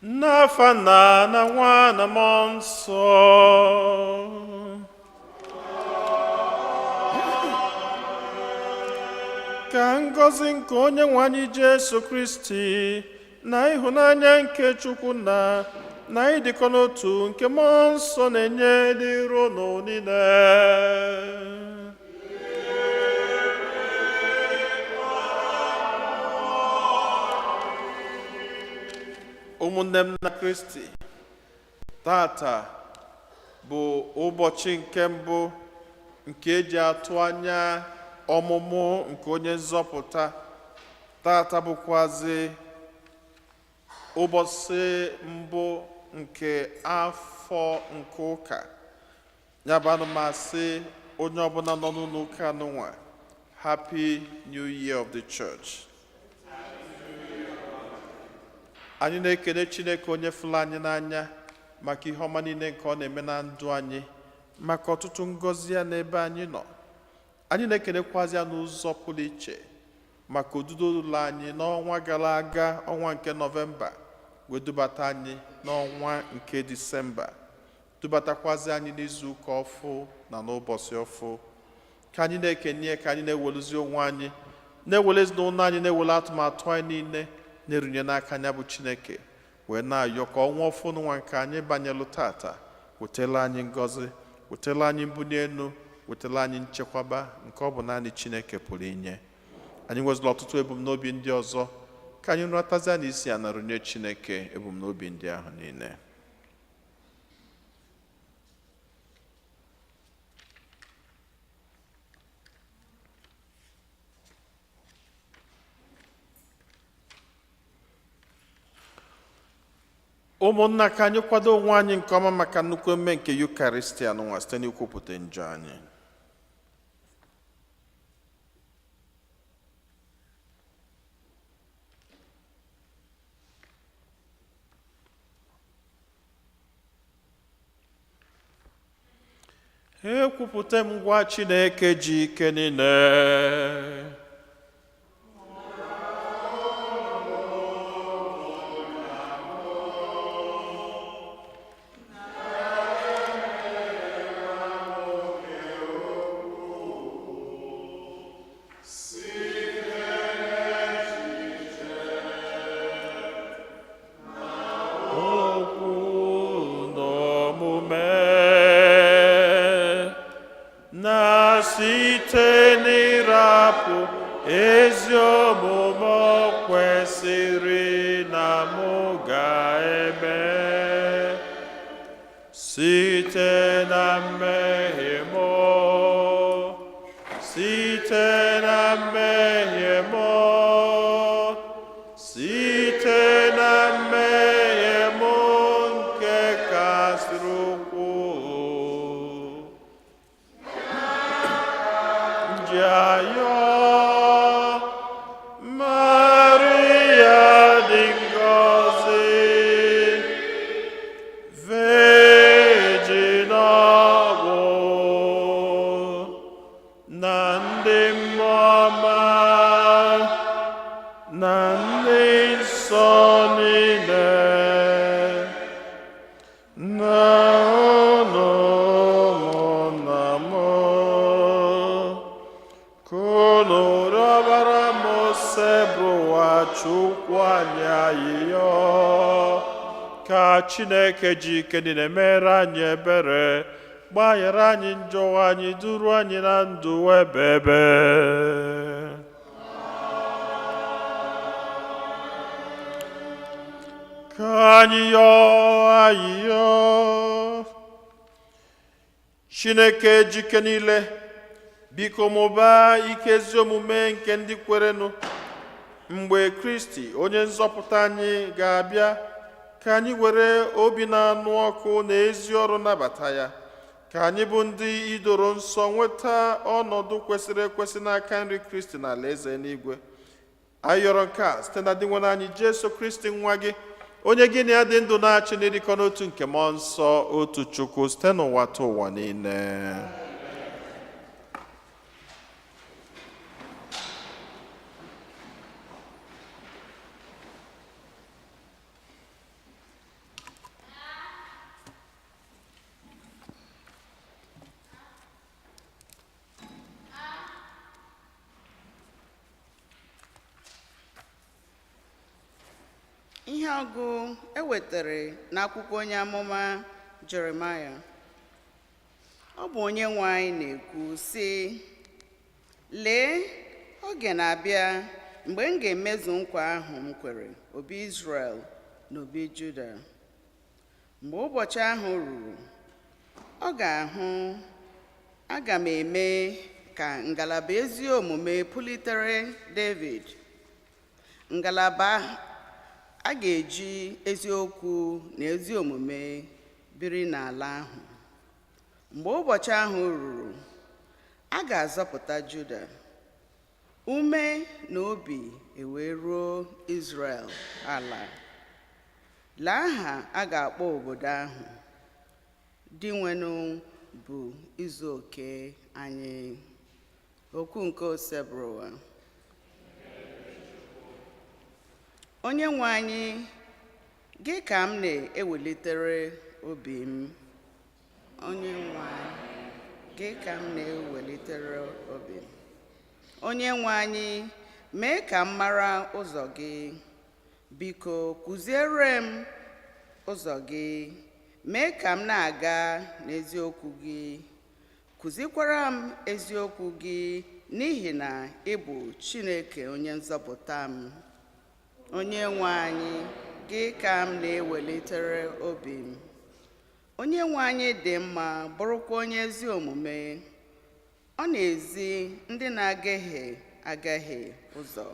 N'afa Nna na Nwa na Mmụọ Nsọ. Ka ngọzi nke Onye nwe anyị Jesu Kristi na ịhụnanya nke Chukwu Nna na ịdịkọ n'otu nke Mmụọ Nsọ na-enye dịrị unu niile. Ụmụnne m na Kristi, tata bụ ụbọchị nke mbụ nke eji atụ anya ọmụmụ nke onye nzọpụta. Tata bụkwazi ụbọchị mbụ nke afọ nke ụka. Ya bụ, ana m asị onye ọbụla nọ n'ụlọ ụka anụnwa, Happy New Year of the Church. Anyị na-ekele Chineke onye fụrụ anyị n'anya maka ihe ọma niile nke ọ na-eme na ndụ anyị, maka ọtụtụ ngọzi ya n'ebe anyị nọ. Anyị na-ekelekwazi ya n'ụzọ pụrụ iche maka odudo ụlọ anyị n'ọnwa gara aga, ọnwa nke Nọvemba, wee dubata anyị n'ọnwa nke Disemba, dubatakwazi anyị n'izu ụka ọfụ na n'ụbọchị ọfụ. Ka anyị na-ekenye, ka anyị na-eweluzi onwe anyị, na-ewele ezinụlọ anyị, na-ewele atụmatụ anyị niile na-erunye n'aka ya bụ Chineke, wee na-ayọ ka ọnwa ọfụ n'ụwa nke anyị banyelụ tata wetala anyị ngọzi, wetala anyị mbuli elu, wetala anyị nchekwaba nke ọ bụ naanị Chineke pụrụ inye anyị. Nwezụla ọtụtụ ebumnobi ndị ọzọ, ka anyị nratazia n'isi ya na runye Chineke ebumnobi ndị ahụ niile. Ụmụnna, ka anyị kwado onwe anyị nke ọma maka nnukwu emume nke Yukaristia n'ụwa site n'ikwupụta njọ anyị. Ekwupụta m ngwa Chineke ji ike niile okwu n'omume na site n'ịrapụ ezi omume o kwesịrị na mụ ga-eme, site na mmehie m, site na mmehie m, site na mmehie m nke kasịrị ukwuu, ji ayọ Maria dị ngọzi, Virgin ọgwụ na ndị mmụọ ọma na ndị nsọ niile, na unu ụmụnna m, ka unu rịọbara m Osebụrụwa Chukwu anyị ayịyọ, ka Chineke ji ike niile mere anyị ebere, gbaghara anyị njọ anyị, duru anyị na ndụ ebebe. Ka anyị yọọ ayịyọ. Chineke jike niile, biko mụbaa ike ezi omume nke ndị kwerenụ. Mgbe Kristi onye nzọpụta anyị ga-abịa, ka anyị were obi na-anụ ọkụ na ezi ọrụ nabata ya, ka anyị bụ ndị idoro nsọ nweta ọnọdụ kwesịrị ekwesị n'aka nri Kristi na alaeze eluigwe. Anyị yọrọ nke a site na Dinwenụ anyị Jesu Kristi nwa gị, onye gị na ya dị ndụ na-achị n'ịdịkọ n'otu nke Mmụọ Nsọ, otu Chukwu, site n'ụwa ta ụwa niile. Ihe ọgụ e wetara n'akwụkwọ onye amụma Jeremaya. Ọ bụ onye nwe anyị na-ekwu sị, lee, oge na-abịa mgbe m ga-emezu nkwa ahụ m kwere obi Izrel na obi Juda. Mgbe ụbọchị ahụ ruru, ọ ga-ahụ aga m eme ka ngalaba ezi omume pulitere David. Ngalaba a ga-eji eziokwu na ezi omume biri n'ala ahụ. Mgbe ụbọchị ahụ ruru, a ga-azọpụta Juda, ume na obi ewee ruo Izrel ala. Lee aha a ga-akpọ obodo ahụ: Dinwenụ bụ izu oke anyị. Okwu nke Osebụrụwa. Onye nwe anyị, gị ka m na-ewelitere obi m. Onye nwe anyị, gị ka m na-ewelitere obi m. Onye nwe anyị, mee ka m mara ụzọ gị. Biko kụziere m ụzọ gị. Mee ka m na-aga n'eziokwu gị. Kụzikwara m eziokwu gị, n'ihi na ị bụ Chineke onye nzọpụta m. Onye nwe anyị, gị ka m na-ewelitere obi m. Onye nwe anyị dị mma, bụrụkwa onye ezi omume. Ọ na-ezi ndị na-agahie agahie ụzọ.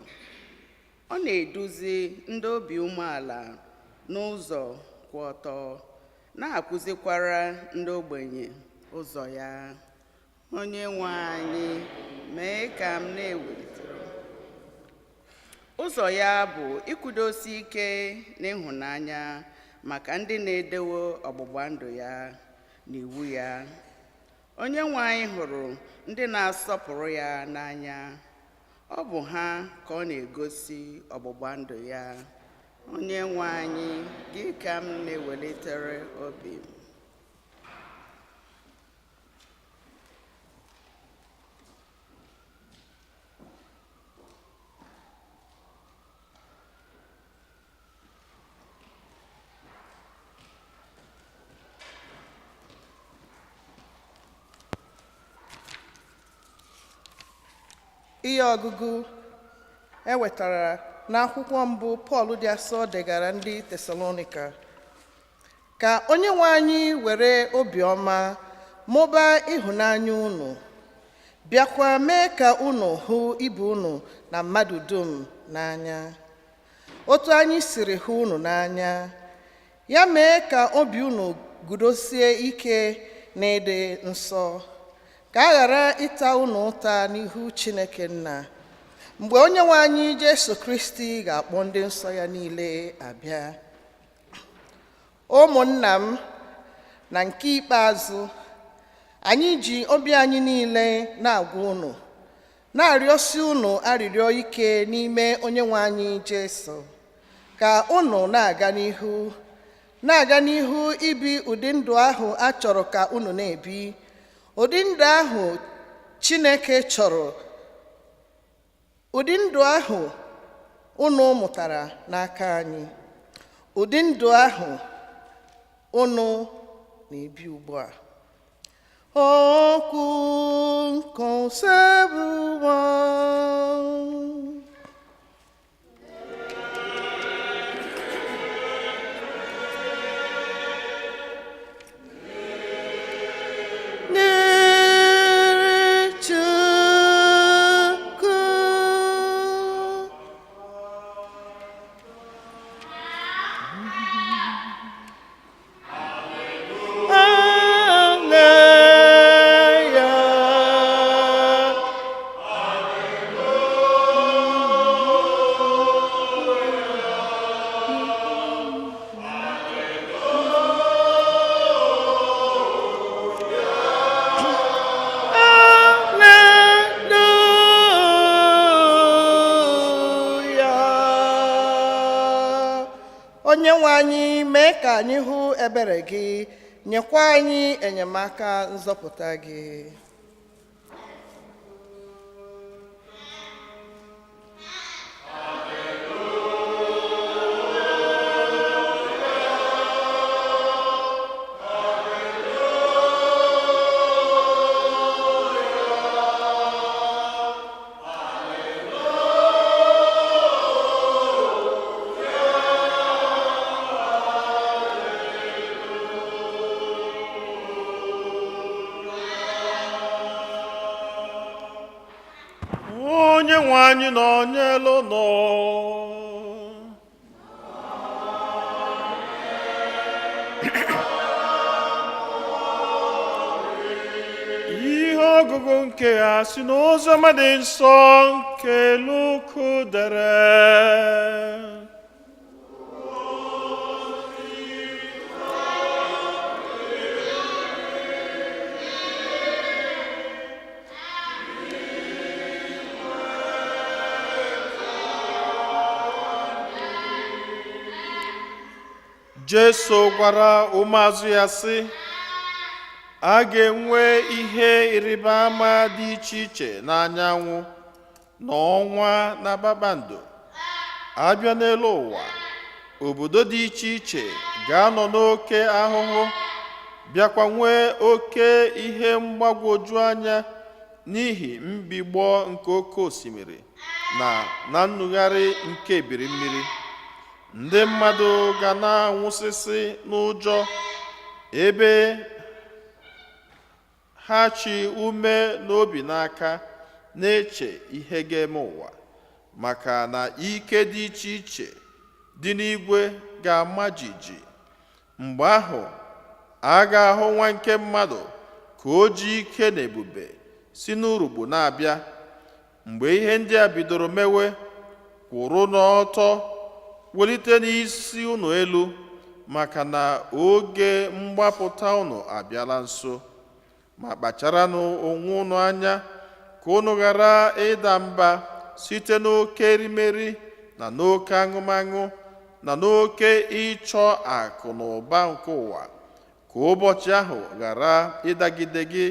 Ọ na-eduzi ndị obi umeala n'ụzọ kwụ ọtọ, na-akụzikwara ndị ogbenye ụzọ ya. Onye nwe anyị, mee ka m na-ewelitere ụzọ ya bụ ịkwụdosi ike n'ịhụnanya maka ndị na-edewo ọgbụgba ndụ ya na iwu ya. Onye nwe anyị hụrụ ndị na-asọpụrụ ya n'anya. Ọ bụ ha ka ọ na-egosi ọgbụgba ndụ ya. Onye nwe anyị, gị ka m na-ewelitere obi m. Ihe ọgụgụ e wetara n'akwụkwọ mbụ Pọl dị asọ degara ndị Tesalonika. Ka onye nwe anyị were obiọma mụbaa ịhụnanya unu, bịakwa mee ka unu hụ ibe unu na mmadụ dum n'anya, otu anyị siri hụ unu n'anya. Ya mee ka obi unu gudosie ike na ịdị nsọ, ka a ghara ịta unu ụta n'ihu Chineke Nna, mgbe onye nwe anyị Jesu Kristi ga-akpọ ndị nsọ ya niile abịa. Ụmụnna m, na nke ikpeazụ, anyị ji obi anyị niile na-agwa unu, na-arịọsi unu arịrịọ ike n'ime onye nwe anyị Jesu, ka unu na-aga n'ihu ibi ụdị ndụ ahụ a chọrọ ka unu na-ebi, ụdị ndụ ahụ Chineke chọrọ, ụdị ndụ ahụ unu mụtara n'aka anyị, ụdị ndụ ahụ unu na-ebi ugbu a. Okwu nke Osebụrụwa. Dịrị Chukwu. Hallelujah. Hallelujah. Onye nwe anyị, mee ka anyị hụ ebere gị, nyekwa anyị enyemaka nzọpụta gị. Onye nwe anyị nọnyelu unu. Ihe ọgụgụ nke ya si n'Oziọma dị nsọ nke Luku dere. Jesu gwara ụmụazụ ya sị, a ga-enwe ihe ịrịba ama dị iche iche n'anyanwụ na ọnwa na kpakpando. Abịa n'elu ụwa, obodo dị iche iche ga-anọ n'oke ahụhụ, bịakwa nwee oke ihe mgbagwoju anya n'ihi mbigbọ nke oke osimiri na nnugharị nke ebili mmiri. Ndị mmadụ ga na-anwụsịsị n'ụjọ, ebe ha chi ume n'obi n'aka na-eche ihe ga-eme ụwa, maka na ike dị iche iche dị n'igwe ga-ama jijiji. Mgbe ahụ, a ga-ahụ Nwa nke mmadụ ka o ji ike na ebube si n'urukpu na-abịa. Mgbe ihe ndị a bidoro mewe, kwụrụ n'ọtọ, welite n'isi unu elu, maka na oge mgbapụta unu abịala nso. Ma kpacharanụ onwe unu anya ka unu ghara ịda mba site n'oke erimeri na n'oke aṅụmaṅụ na n'oke ịchọ akụ na ụba nke ụwa, ka ụbọchị ahụ ghara ịdagide gị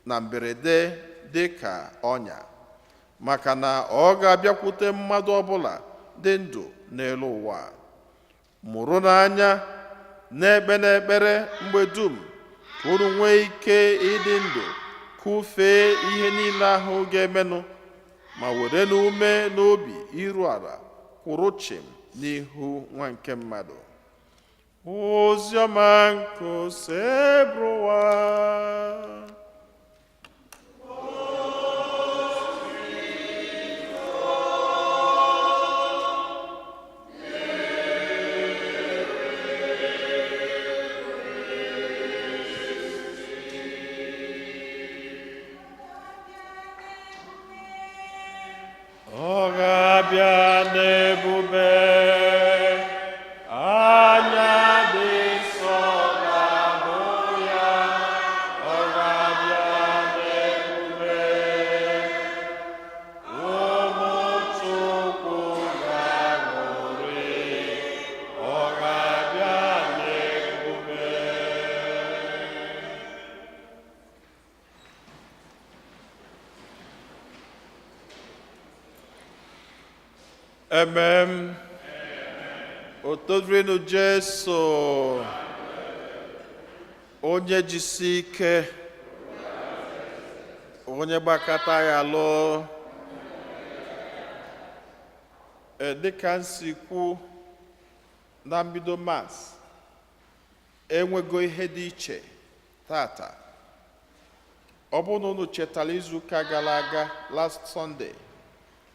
na mberede dị ka ọnya, maka na ọ ga-abịakwute mmadụ ọbụla dị ndụ n'elu ụwa. Mụrụ n'anya, na-ekpe n'ekpere mgbe dum, ka unu nwee ike ịdị ndụ kụfee ihe niile ahụ ga-emenụ, ma were n'ume n'obi iru ala kwụrụ chịm n'ihu Nwa nke mmadụ. Oziọma nke Osebụrụwa. Ọ ga-abịa n'ebube, anya dị nsọ ga-ahụ ya. Ọ ga-abịa n'ebube, ụmụ Chukwu ga-aṅụrị. Ọ ga-abịa n'ebube. Emem. Otodrinu Jesu. Onye jisi ike, onye gbakọta ya lụọ. Dịka nsi kwu na mbido Mass, enwego ihe dị iche tata. Ọ bụrụ na unu chetara, izuụka gara aga, last Sunday,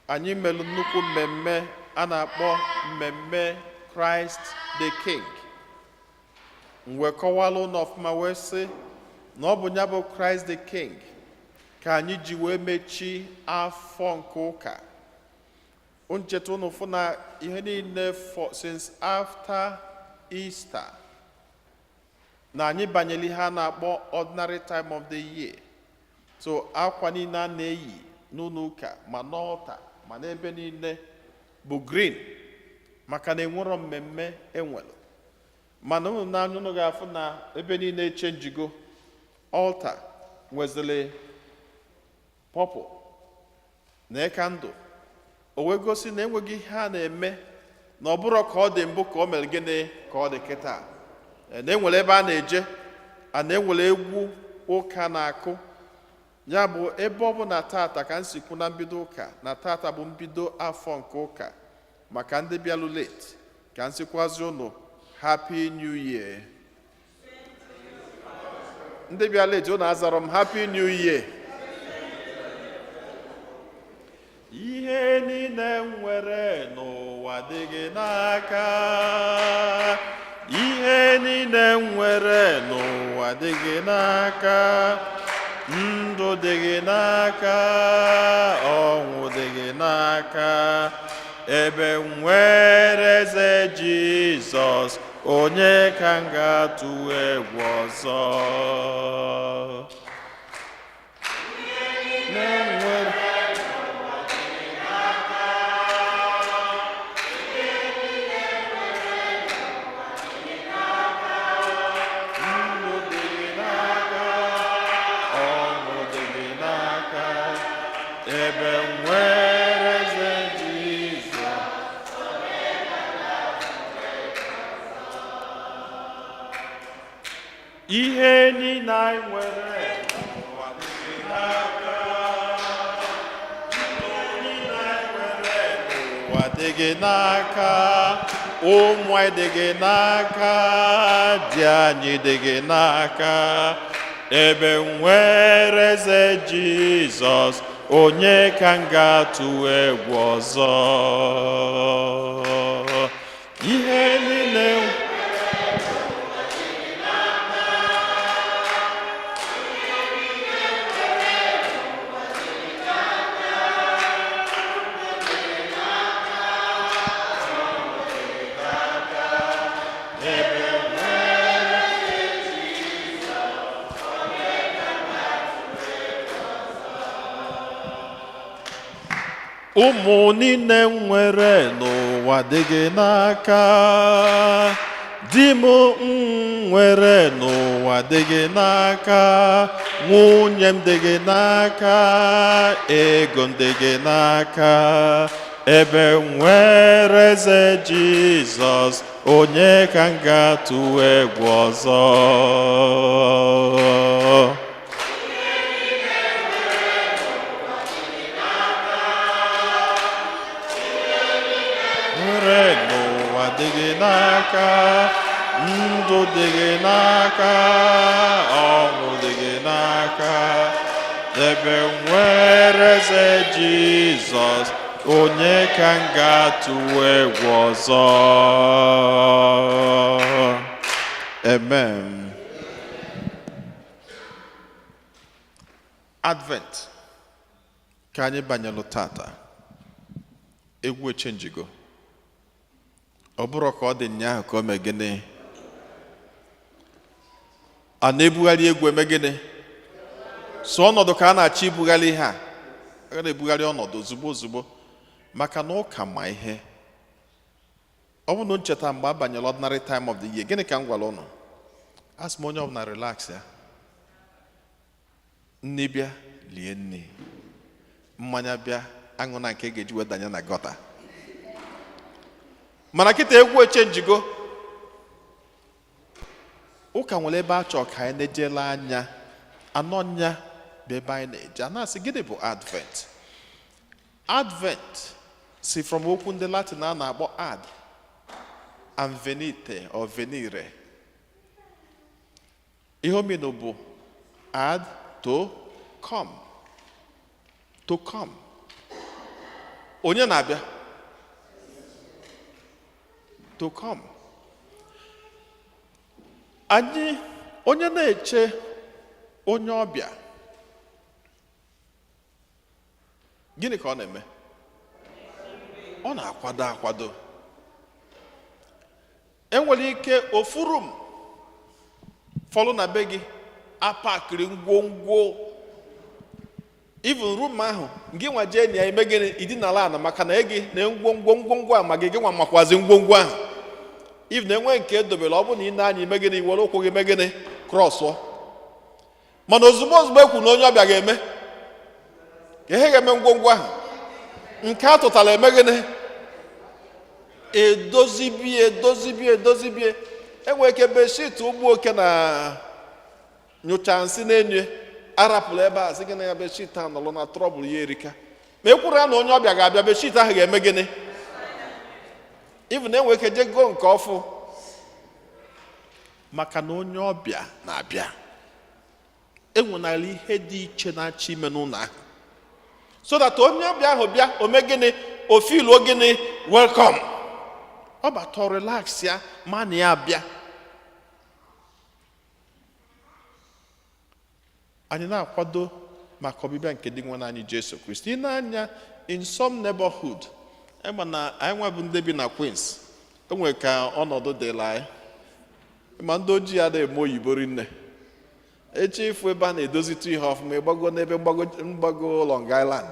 anyị mere nnukwu mmemme a na-akpọ mmemme Christ the King. M wee kọwalụ unu ọfụma wee sị na ọ bụ ya bụ Christ the King ka anyị ji wee mechi afọ nke ụka. Ncheta unu fụ na ihe niile for since after Easter na anyị banyere ihe a na-akpọ ordinary time of the year. So akwa niile a na-eyi n'ụlọ ụka, ma n'altar, ma n'ebe niile, bụ green, maka na enwero mmemme enwere. Mana unu n'anya, unu ga-afụ na ebe niile echenjigo. Altar nwezili purple na candle, o wee gosi na enweghị ihe a na-eme, na ọ bụrụ ka ọ dị mbụ ka o mere gịnị ka ọ dị kịta. Na enwere ebe a na-eje, a na-enwere egwu ụka na-akụ. Ya bụ, ebe ọ bụ na tata, ka m si kwu na mbido ụka, na tata bụ mbido afọ nke ụka, maka ndị bịalụ late, ka m sikwazi unu Happy New Year. Ndị bịa late, unu azarọ m Happy New Year. Ihe niile m nwere n'ụwa dị gị n'aka. Ihe niile m nwere n'ụwa dị gị n'aka. Ndụ dị gị n'aka, ọnwụ dị gị n'aka. Ebe m nwere eze Jizọs, onye ka m ga-atụ egwu ọzọ? Na-enwere ndụ dị gị n'aka, ọṅụ dị gị n'aka, ebe m nwere eze Jizọs. Ihe niile anyị nwere n'ụwa dị gị n'aka. Ihe niile anyị nwere n'ụwa dị gị n'aka. Ụmụ anyị dị gị n'aka, di anyị dị gị n'aka. Ebe m nwere eze Jizọs, onye ka m ga-atụ egwu ọzọ? Ihe niile. Ebe nwere. Ụmụ niile m nwere n'ụwa dị gị n'aka. Di m nwere n'ụwa dị gị n'aka. Nwunye m dị gị n'aka. Ego m dị gị n'aka. Ebe m nwere eze Jizọs, onye ka m ga-atụ egwu ọzọ? Nwere n'ụwa dị gị n'aka, ndụ dị gị n'aka, ọnwụ dị gị n'aka. Ebe m nwere eze Jizọs, onye ka m ga-atụ egwu ọzọ? Amen. Advent ka anyị banyelụ tata. Egwu echenjigo. Ọ bụrụ ka ọ dị nnyaahụ ka o mee gịnị? A na-ebugharị egwu eme gịnị? So ọnọdụ ka a na-achọ ibugharị ihe a. A na-ebugharị ọnọdụ ozugbo ozugbo maka na ụka ma ihe. Ọ bụrụ na ncheta mgbe a banyere ordinary time of the year, gịnị ka m gwara ụnụ? Asị m onye ọbụla relax ya. Nni bịa, lie nni. Mmanya bịa, aṅụ na nke ga-eji wee danye na gọta. Mana kịta egwu echenjigo. Ụka nwere ebe a chọrọ ka anyị na-ejele anya. Anọ nya bụ ebe anyị na-eje. A na-asị, gịnị bụ Advent? Advent si from okwu ndị Latin a na-akpọ ad and venite or venire. Ihe o mean bụ ad, to come. To come. Onye na-abịa? To come. Anyị onye na-eche onye ọbịa, gịnị ka ọ na-eme? Ọ na-akwado akwado. Enwere ike ofu room fọlụ na be gị apakịrị ngwongwo. Even room ahụ gị nwa jee na ya eme gịnị? Idinala ana maka na gị na ngwongwo ngwongwo a ma gị, gị nwa makwazi ngwongwo ahụ. If na enwe nke edobere, ọ bụ na ị na-anya ime gịnị? Were ụkwụ gị mee gịnị? Krọsụọ. Mana ozugbo ozugbo ekwu na onye ọbịa ga-eme ka ihe ga-eme, ngwongwo ahụ nke a tụtara eme gịnị? Edozibie, edozibie, edozibie. Enwere ike bedsheet ụgbọ oke na nyụcha nsị n'enyu arapụrụ ebe a, sị gị na ya bedsheet ahụ nọrọ na trouble ya erika. Ma ekwuru ya na onye ọbịa ga-abịa, bedsheet ahụ ga-eme gịnị? Even enwere ike jee goo nke ọfụ maka na onye ọbịa na-abịa. Enwenala ihe dị iche na-achọ ime n'ụlọ ahụ. So that onye ọbịa ahụ bịa, ome gịnị? O feeluo gịnị? Welcome. Ọ bata, relax ya, ma na ya bịa. Anyị na-akwado maka ọbịbịa nke dị nwe anyị Jesu Kristi. Ị na-anya in some neighborhood, ema na anyị nwa bụ ndị bi na Queens, enwere ka ọnọdụ dịla anyị. Ma ndị ojii adịghị eme oyibo rinne. Echi ịfụ ebe a na-edozitụ ihe ọfụma, ịgbago n'ebe mgbago mgbago Long Island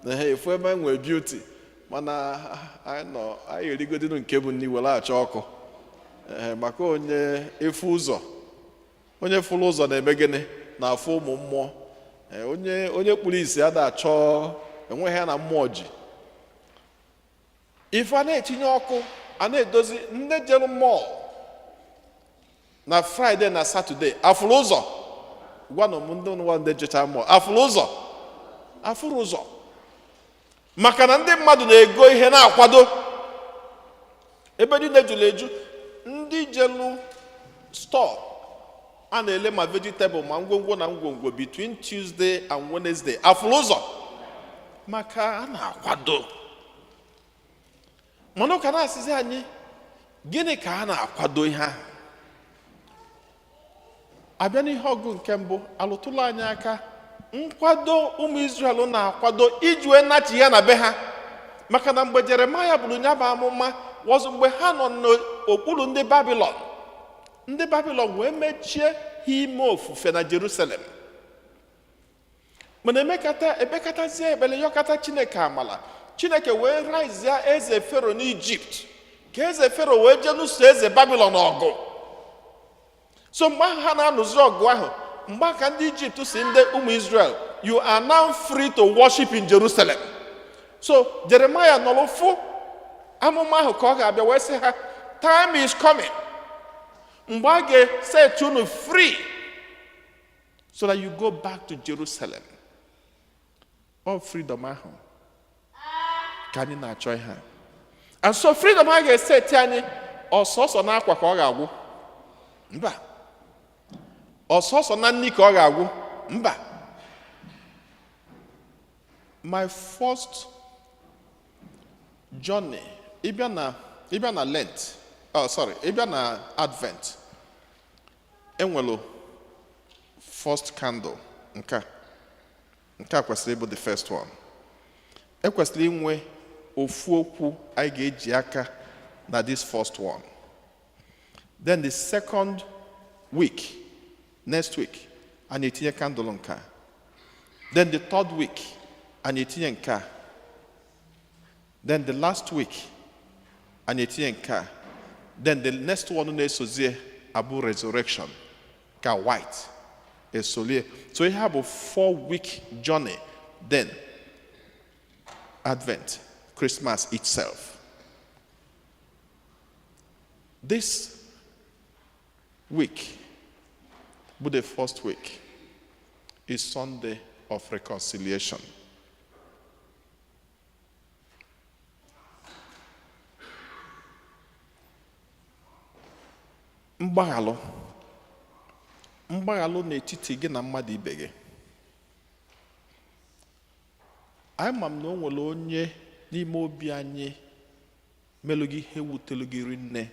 na ha, efu ebe nwere beauty. Mana anyị nọ, anyị erigodinu nke bụ nni were achọ ọkụ. Ee, maka onye efu ụzọ, onye fụrụ ụzọ na-eme gịnị? Na-afụ ụmụ mmụọ. Ee, onye kpuru isi ada achọ enweghị ya na mmụọ ji ife. A na-etinye ọkụ, a na-edozi. Ndị jere mall na Friday na Saturday afụrụ ụzọ? Gwanụ m, ndị nwa ndị jecha mall afụrụ ụzọ? Afụrụ ụzọ, maka na ndị mmadụ na-ego ihe na-akwado. Ebe niile jụrụ eju. Ndị jelu store a na-ele ma vegetable ma ngwongwo na ngwongwo between Tuesday and Wednesday afụrụ ụzọ? Maka a na-akwado. Mana ụka na-asịzi anyị, gịnị ka a na-akwado? Ihe ahụ abịa n'ihe ọgụ nke mbụ alụtụlụ anyị aka, nkwado ụmụ Israel na-akwado iji wee nachi ya na be ha. Maka na mgbe Jeremaya bụrụ ya bụ amụma wọzụ, mgbe ha nọ n'okpuru ndị Babilọn, ndị Babilọn wee mechie ha ime ofufe na Jerusalem. Mana emekata ekpekatazie ekpere, yọkata Chineke amala, Chineke wee raizie eze Fero n'Ijipt, ka eze Fero wee jee lụso eze Babilọn ọgụ. So mgbe ahụ ha na-anụzi ọgụ ahụ, mgbe aka ndị Ijipt si ndị ụmụ Israel, "You are now free to worship in Jerusalem." So Jeremiah nọrọ fụ amụma ahụ ka ọ ga-abịa, wee sị ha, "Time is coming mgbe a ga-set unu free so that you go back to Jerusalem." Ọ freedom ahụ ka anyị na-achọ ihe a. And so freedom a ga-eseti anyị, ọsọsọ n'akwa ka ọ ga-agwụ? Mba. Ọsọsọ na nni ka ọ ga-agwụ? Mba. My first journey, ịbịa na Lent, oh sorry, ịbịa na Advent, enwelu first candle. Nke a kwesịrị ịbụ the first one. Ekwesịrị inwe ofu okwu anyị ga-eji aka na this first one. Then the second week, next week, anyị etinye candle nke a. Then the third week, anyị etinye nke a. Then the last week, anyị etinye nke a. Then the next one na-esozie abụ resurrection ka white esolie. So ihe a bụ 4 week journey, then Advent, Christmas itself. This week bụ the first week, is Sunday of Reconciliation. Mgbaghalụ, mgbaghalụ n'etiti gị na mmadụ ibe gị. Anyị ma m na o nwere onye n'ime obi anyị melụ gị ihe wutelu gị rinne,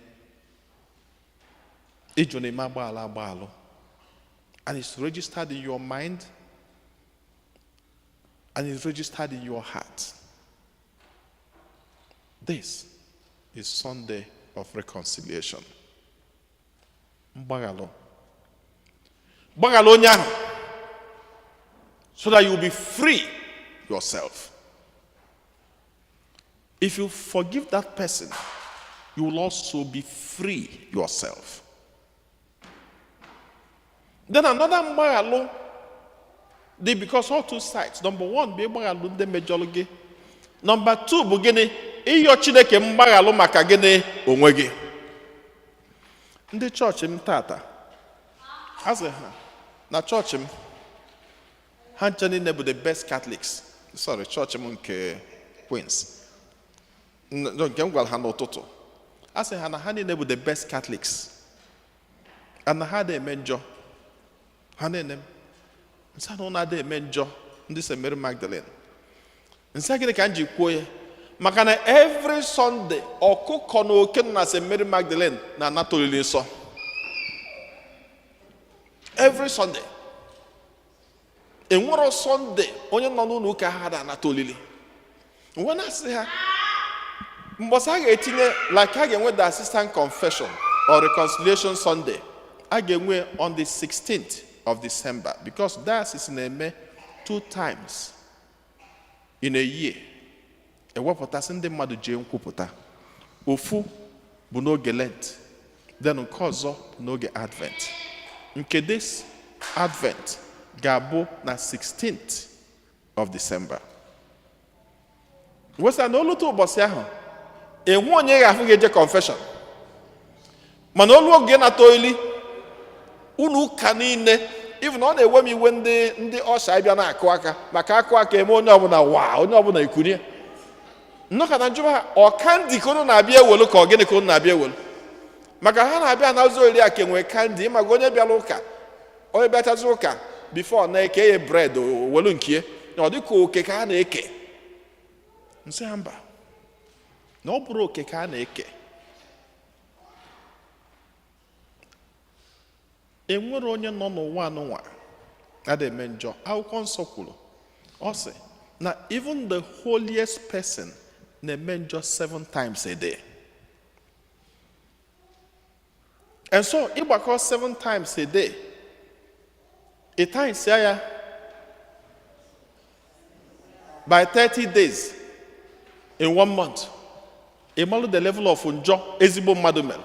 ịjụ na ime agbaghalụ agbaghalụ, and it's registered in your mind and it's registered in your heart. This is Sunday of Reconciliation. Mgbaghalụ, gbaghalụ onye ahụ so that you will be free yourself. If you forgive that person, you will also be free yourself. Then another mgbaghalụ dị, because all two sides. Number one bụ ịgbaghalụ ndị mejọrọ gị. Number two bụ gịnị? Ịyọ Chineke mgbaghalụ maka gịnị? Onwe gị. Ndị chọọchị m tata, asị ha na chọọchị m, ha nche niile bụ the best Catholics. Sorry, chọọchị m nke Queens. Nke m gwara ha n'ụtụtụ, a sị ha na ha niile bụ the best Catholics and na ha na-eme njọ. Ha na-ene m nsị na ụnụ adịghị eme njọ, ndị St. Mary Magdalene. Nsị gịnị ka m ji kwuo ya? Maka na every Sunday, ọkụkọ na oke nọ na St. Mary Magdalene na-anata olili nsọ every Sunday. Enwero Sunday onye nọ n'ụlọ ụka ha na-anata olili. Mgbe na-asị ha mbọsị a ga-etinye, like a ga-enwe the assistant confession or reconciliation Sunday, a ga-enwe on the 16th of December, because diocese na-eme two times in a year, ewepụtasị ndị mmadụ jee nkwupụta. Ofu bụ n'oge Lent, then nke ọzọ bụ n'oge Advent. Nke this Advent ga-abụ na 16th of December. Wesa na olute ụbọchị ahụ, enwe onye ga-afụ ga-eje confession, mana olu oge nata oli unu ụka niile. Even ọ na-ewe m iwe, ndị usher ịbịa na-akụ aka maka akụ aka eme onye ọbụla wa, onye ọbụla ekunie nnọkọta njụba ha, ọ candy ka unu na-abịa ewelu, ka ọ gịnị ka unu na-abịa ewelu? Maka ha na-abịa na ụzọ ori a ka enwee candy. Ịmaga onye bịara ụka, onye bịachazi ụka before na-eke ya bread, welu nke na ọ dịka oke ka a na-eke. Nsị ha mba, na ọ bụrụ oke ka a na-eke, enwere onye nọ n'ụwa anụnwa ada eme njọ. Akwụkwọ nsọ kwuru, ọ sị na even the holiest person na-eme njọ seven times a day. And so ịgbakọ seven times a day, ị times ya by 30 days in one month, ị malụ the level of njọ ezigbo mmadụ mere.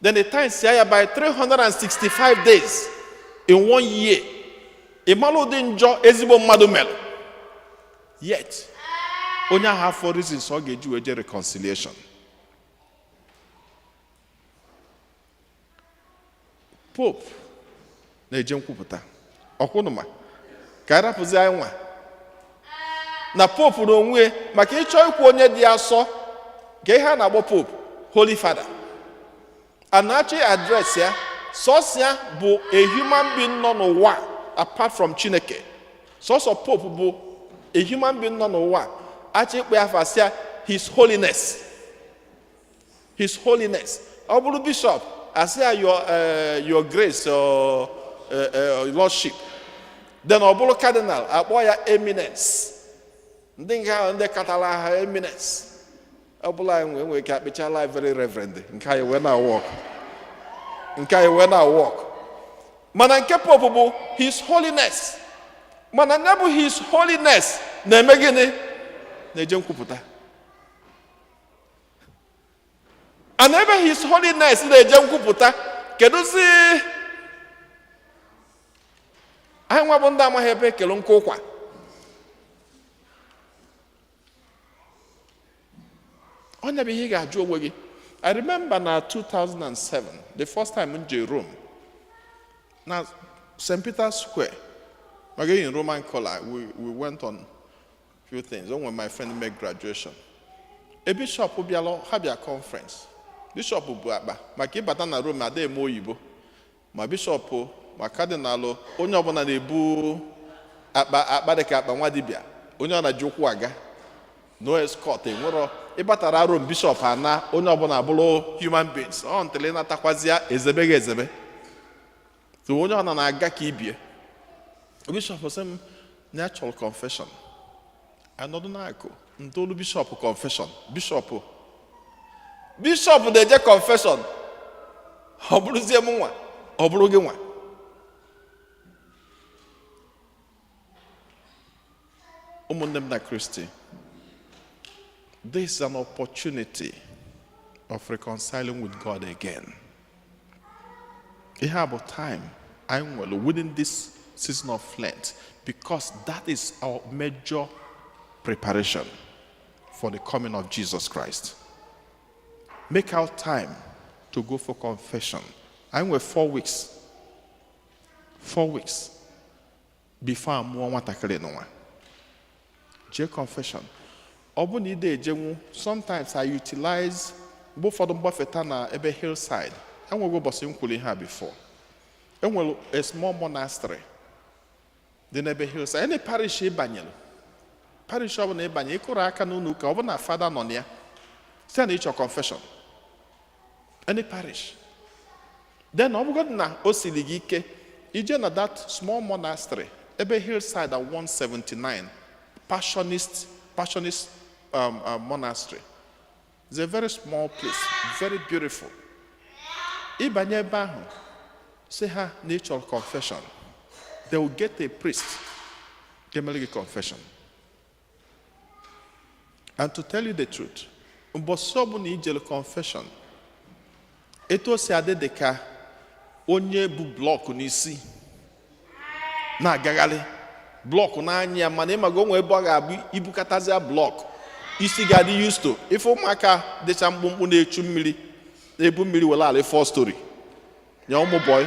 Then ị times ya by 365 days in one year, ị malụ ụdị njọ ezigbo mmadụ mere. Yet onye ahụ afọ reasons ọ ga-eji wee jee reconciliation. Pope na-eje nkwupụta ọkwụnụma ka a rapụzi anyị nwa na Pope n'onwe, maka ịchọ ikwu onye dị asọ ka ihe a na-akpọ Pope, Holy Father, a na-achọ address ya, sọsọ ya bụ a human being nọ n'ụwa apart from Chineke. Sọsọ Pope bụ a human being nọ n'ụwa achọ ikpe afa sị ya His Holiness, His Holiness. Ọ bụrụ bishop, asị ya your Grace or Lordship. Then ọ bụrụ cardinal, akpọ ya Eminence. Ndị nke ahụ, ndị katara ha Eminence. Ọ bụla anyị nwee ike akpịchala Very Reverend, nke anyị wee na work, nke anyị wee na work. Mana nke Pope bụ His Holiness. Mana ya bụ His Holiness na-eme gịnị? Na-eje nkwupụta. And ebe His Holiness na-eje nkwupụta, kedụzi anyị nwa bụ ndị amaghị ebe ekele nkụ ụkwa? Onye bụ ihe ị ga-ajụ onwe gị. I remember na 2007, the first time m je Rome, na St. Peter's Square, maka in Roman collar, we went on few things. When my friend made graduation, a bishop bịara, ha bịa conference. Bishop bụ akpa maka ịbata na Rome ada eme oyibo, ma bishop ma cardinal, onye ọbụla na-ebu akpa, akpa dịka akpa nwa dibịa, onye ọ na-ji ụkwụ aga, no escort. Enwero ịbatara Rome, bishop ana, onye ọbụla abụrụ human beings ọ ntịlị natakwazịa ezebe gị ezebe. So onye ọ na-aga ka ibie. Bishop sị m na ya chọrọ confession. Anọdụ n'akụ ntolu bishop confession. Bishop na-eje confession, ọ bụrụzie m nwa, ọ bụrụ gị nwa. Ụmụnne m na Kristi, this is an opportunity of reconciling with God again. Ihe a bụ time anyị nwere within this season of Lent, because that is our major preparation for the coming of Jesus Christ. Make out time to go for confession. Anyị nwere 4 weeks, 4 weeks before amụọ nwatakịrị n'ụwa. Jee confession. Ọ bụ na ide ejenwu, sometimes I utilize mgbe ụfọdụ mgbafeta na ebe hillside. Enweghị ụbọchị m kwuru ihe a before. Enwere a small monastery dị n'ebe hillside. Any parish ị banyere Parish ọbụla ịbanye, ịkụrụ aka n'ụlọ ụka ọ bụ na fada nọ na ya, site na ịchọ confession, any parish. Then ọ bụgodị na o siri gị ike ije na that small monastery ebe hillside at 179 Passionist monastery. It's a very small place, very beautiful. Ịbanye ebe ahụ, sị ha na ịchọrọ confession, they will get a priest ga-emere gị confession. And to tell you the truth, mbọsị ọbụla ijere confession, etu o si adị dị ka onye bu block n'isi na-agagharị, block n'anya ya, mana ịmaga onwe ebe ọ ga-abụ ibukatazia block, isi ga-adị used to. Ife ụmụaka dịcha mkpụmkpụ na-echu mmiri, na-ebu mmiri were ala four story nye ụmụ boy,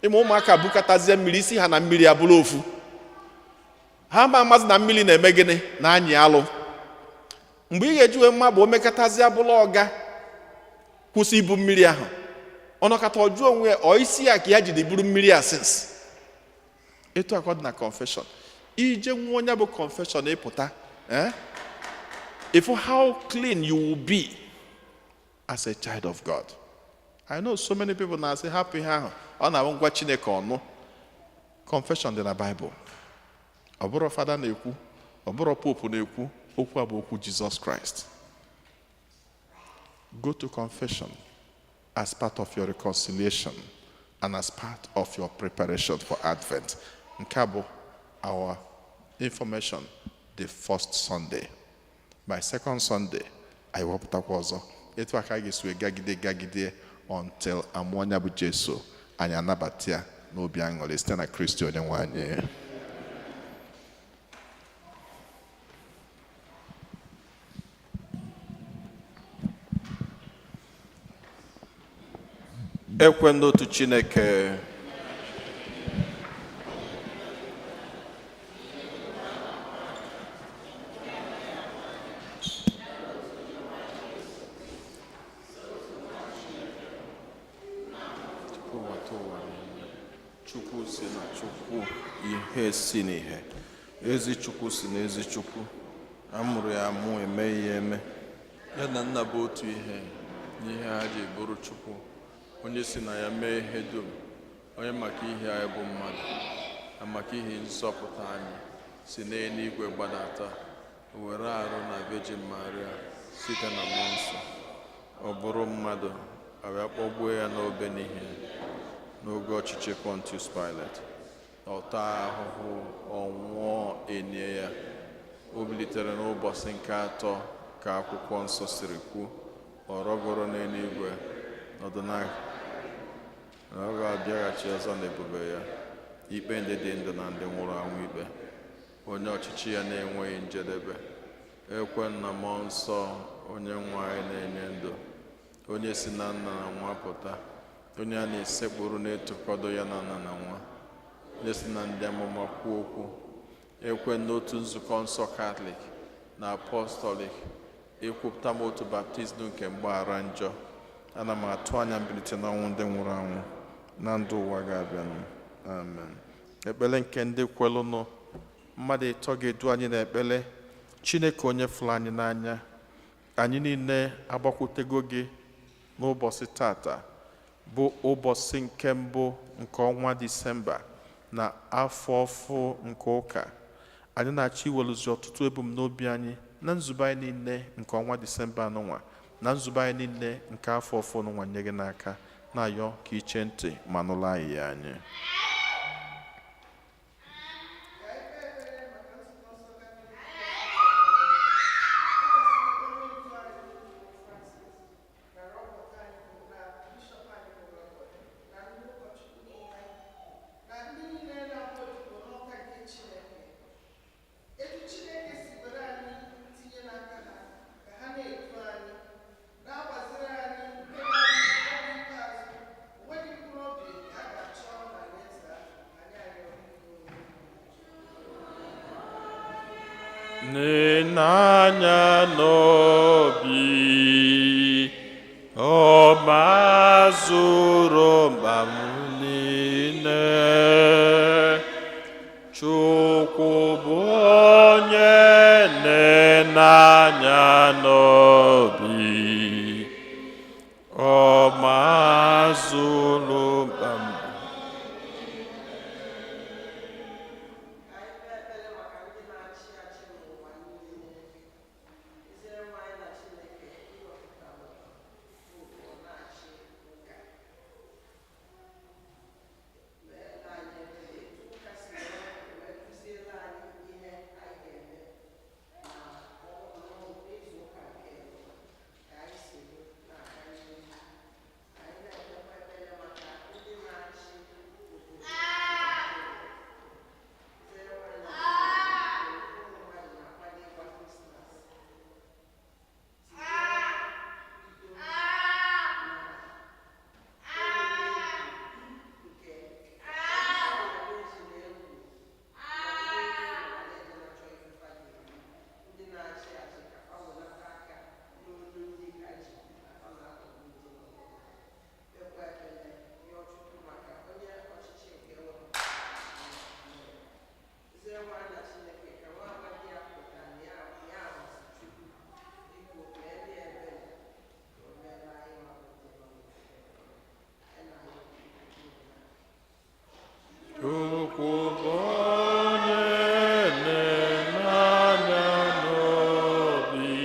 ịma ụmụaka bukatazie mmiri, isi ha na mmiri abụrụ ofu. Ha ma amasị na mmiri na-eme gịnị na-anyị alụ. Mgbe ị ga-eji wee mma bụ omekatazie bụrụ ọga kwụsị ibu mmiri ahụ, ọnọkata ọjụọ onwe ya, ọ isi ya ka ya jide buru mmiri a since. Etu akọ dị na confession. Ije nwa onye bụ confession, ịpụta, if how clean you will be as a child of God. I know so many people na-asị hapụ ihe ahụ, ọ na-abụ ngwa Chineke ọnụ. Confession dị na Bible. Ọ bụrụ fada na-ekwu, ọ bụrụ pope na-ekwu, okwu a bụ okwu Jizọs Kraịst. Go to confession as part of your reconciliation and as part of your preparation for Advent. Nke a bụ our information the first Sunday. By second Sunday, anyị wepụtakwa ọzọ. Etu aka a ga-esi wee gagide gagide until amụọ ya bụ Jesu, anyị anabata ya n'obi aṅụrị site na Kristi onye nwe anyị. Ekwe n'otu Chineke, tupu ụwa ụwa niile. Chukwu si na Chukwu, ihe si n'ihe, ezi Chukwu si na ezi Chukwu, a mụrụ ya amụ, emeghị ya eme, ya na nna bụ otu ihe n'ihe ha ji bụrụ Chukwu, onye si na ya mee ihe dum, onye maka ihe anyị bụ mmadụ na maka ihe nzọpụta anyị si n'eluigwe gbadata, were arụ na Virgin Maria site na Mmụọ Nsọ, ọ bụrụ mmadụ, a wee kpọgbuo ya n'obe n'ihe n'oge ọchịchị Pontius Pilate, ọ taa ahụhụ, ọ nwụọ, enie ya, o bilitere n'ụbọchị nke atọ ka akwụkwọ nsọ siri kwu, ọ rọgoro n'eluigwe, nọdụ na na ọ ga-abịaghachi ọzọ n'ebube ya ikpe ndị dị ndụ na ndị nwụrụ anwụ ikpe, onye ọchịchị ya na-enweghị njedebe. Ekwe na Mmụọ Nsọ, onye nwe anyị na-enye ndụ, onye si na nna na nwa pụta, onye a na-esekpuru na-etokọdo ya na nna na nwa, onye si na ndị amụma kwuo okwu. Ekwe n'otu nzukọ nsọ Katọlik na Apọstọlik. Ekwupụta m otu baptizim nke mgbaghara njọ. Ana m atụ anya mbilite n'ọnwụ ndị nwụrụ anwụ na ndụ ụwa ga-abịanụ. Amen. Ekpere nke ndị kwelụnụ. Mmadụ ịtọ ga-edu anyị n'ekpere. Chineke onye fụrụ anyị n'anya, anyị niile agbakwutego gị n'ụbọchị tata bụ ụbọchị nke mbụ nke ọnwa Disemba na afọ ọfụ nke ụka. Anyị na-achọ iweluzi ọtụtụ ebumnobi anyị na nzube anyị niile nke ọnwa Disemba anụnwa na nzube anyị niile nke afọ ọfụ nụnwa nye gị n'aka, na-ayọ ka iche ntị ma nụrụ anyị ya anyị. Na ndị niile na-abụ odibo n'ọka nke Chineke, etu Chineke si were anyị tinye n'aka ha ka ha na-edu anyị, na-agbaziri anyị, nke ga-abụ oge ikpeazụ onweghị mkpụrụ obi nke a ga-achọ n'alaeze ahụ. Anyị arịọ. N'anya n'obi ọ mazụrụ mkpa m niile. Chukwu bụ onye Ọ mazụlụ mkpa m. Chukwu bụ onye na-eme anya n'obi,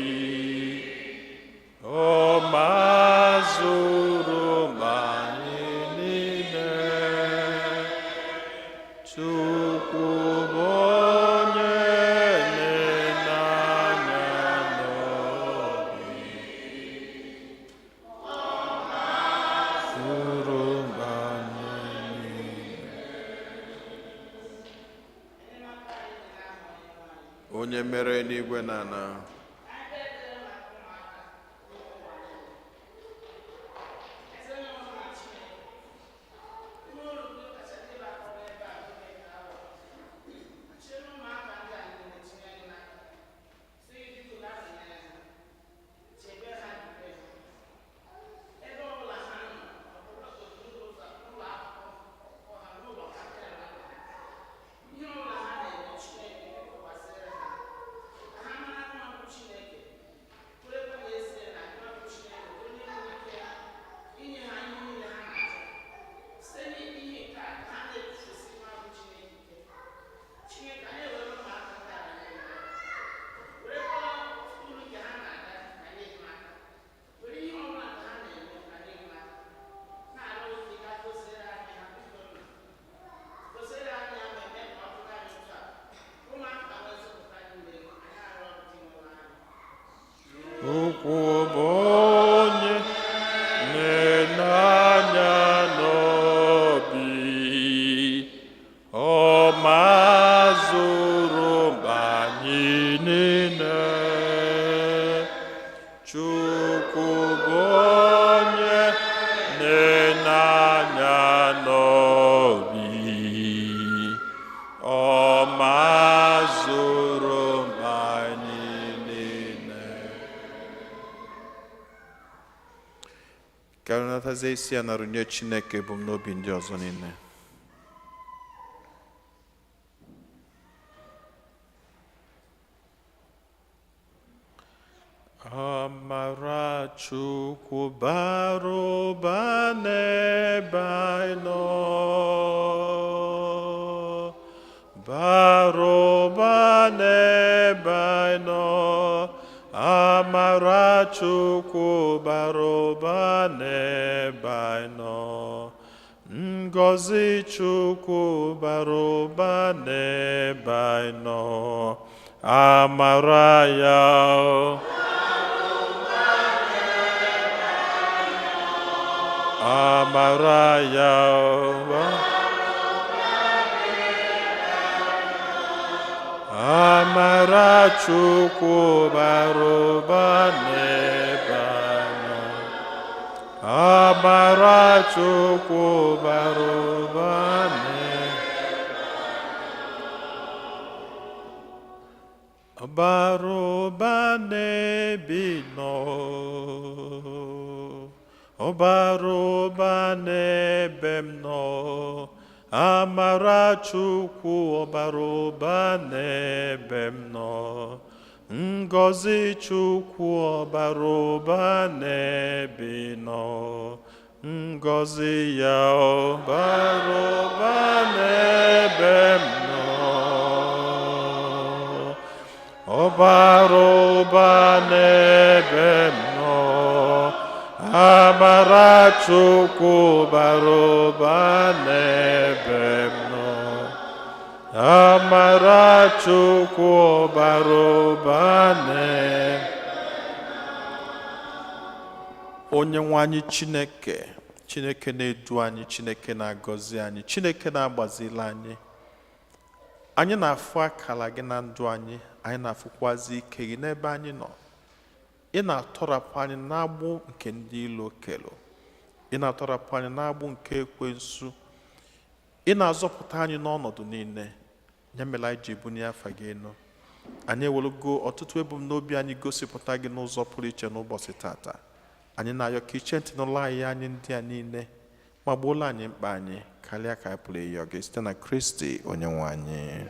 ọ mazụrụ m anyị niile. Chukwu bụ onye na-ene anya n'obi, zụrụ m anyị niile. Onye mere eluigwe na ala. Chukwu bụ onye na-ene anya n'obi, ọ mazụrụ m anyị niile. Chukwu bụ onye na-ene anya n'obi, ọ mazụrụ m anyị niile. Ka anyị natazie isi ya na runye Chineke ebumnobi ndị ọzọ niile. Amara Chukwu bara ụba n'ebe anyị nọ, bara ụba n'ebe anyị nọ. Amara Chukwu bara ụba n'ebe anyị nọ. Ngọzi Chukwu bara ụba n'ebe anyị nọ. Amara ya, amara ya, amara Chukwu bara ụba n'ebe anyị nọ. Amara Chukwu bara ụba n'ebe bara ụba n'ebe ị nọ, ọ bara ụba n'ebe m nọ. Amara Chukwu, ọ bara ụba n'ebe m nọ. Ngọzi Chukwu ọbara ụba n'ebe ị nọ. Ngọzi ya ọbara ụba n'ebe m nọ. Ọbara ụba n'ebe m nọ. Amara Chukwu bara ụba n'ebe m nọ. Amara Chukwu bara ụba n'ebe. Onye nwe anyị Chineke, Chineke na-edu anyị, Chineke na-agọzi anyị, Chineke na-agbazili anyị. Anyị na-afụ akara gị na ndụ anyị, anyị na-afụkwazi ike gị n'ebe anyị nọ. Ị na-atọrapụ anyị n'agbụ nke ndị ilo kelu. Ị na-atọrapụ anyị n'agbụ nke ekwensu. Ị na-azọpụta anyị n'ọnọdụ niile. Ya mere anyị ji ebunye afa gị elu. Anyị ewelugo ọtụtụ ebumnobi anyị gosipụta gị n'ụzọ pụrụ iche n'ụbọchị tata. Anyị na-ayọ ka iche ntị n'ụlọ anyị anyị ndị a niile ma gbuola anyị mkpa anyị karịa ka anyị pụrụ ịyọ gị site na Kristi onye nwe anyị.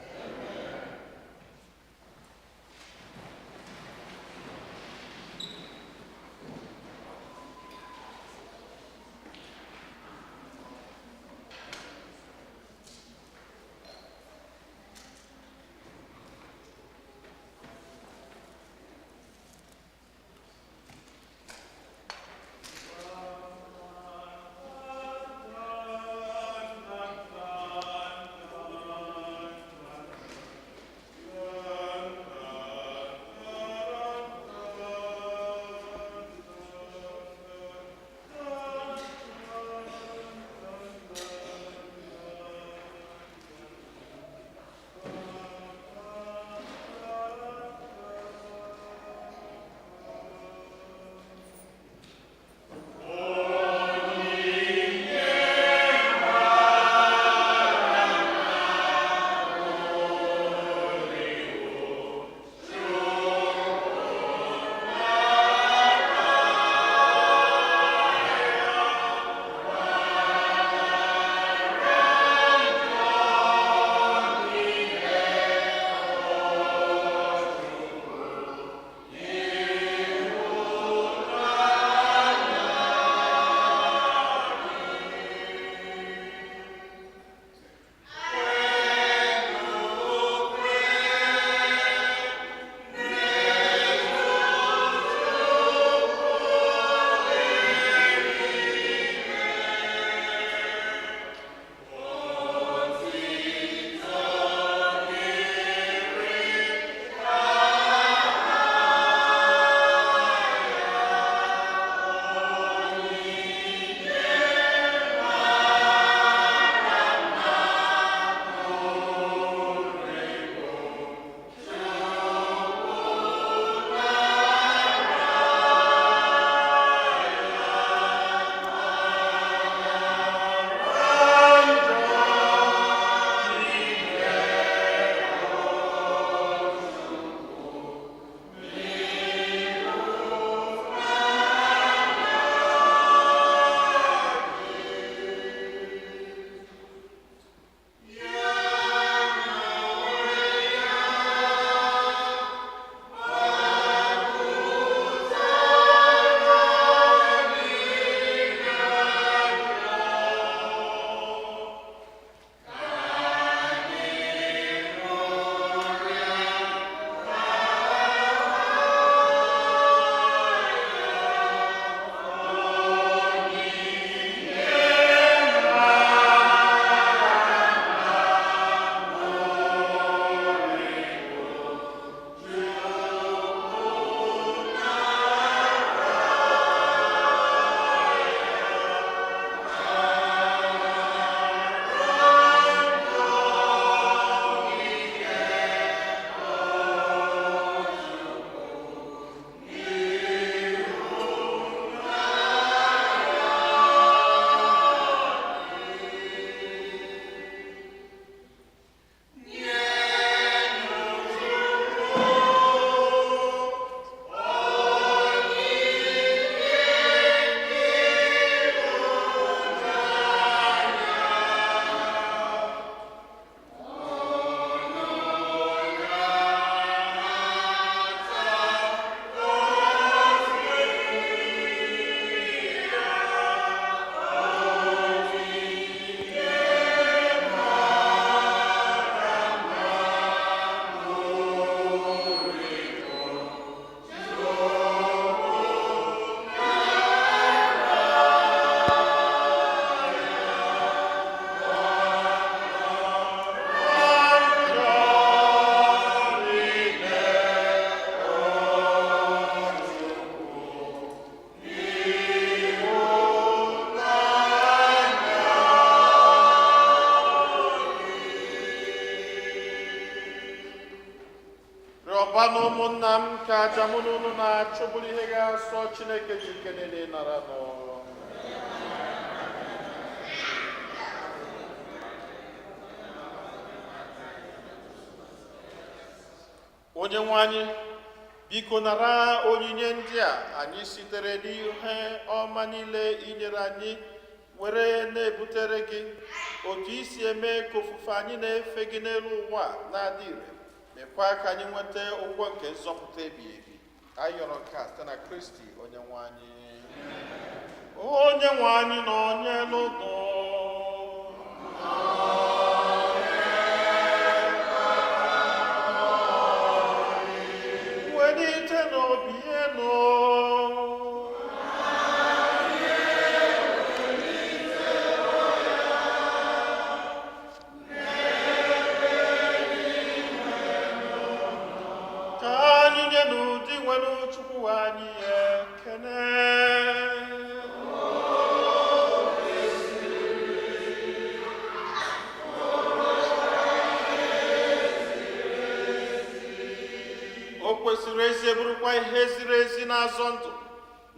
Aja mụ na unu na-achụ bụrụ ihe ga-asọ Chineke ji ike niile nara nụ. Onye nwe anyị, biko nara onyinye ndị a anyị sitere n'ihe ọma niile inyere anyị were na-ebutere gị otu isi eme ka ofufe anyị na-efe gị n'elu ụwa a na-adị ire, mekwa ka anyị nweta ụgwọ nke nzọpụta ebighị ebi. Anyị yọrọ nke a site na Kristi onye nwe anyị. Onye nwe anyị na onye n'ụlọ. Welite n'obi enu. Ka anyị nye n'ụdị nwere Chukwu anyị ekele. O kwesịrị ezi, bụrụkwa ihe ziri ezi na-azọ ndụ,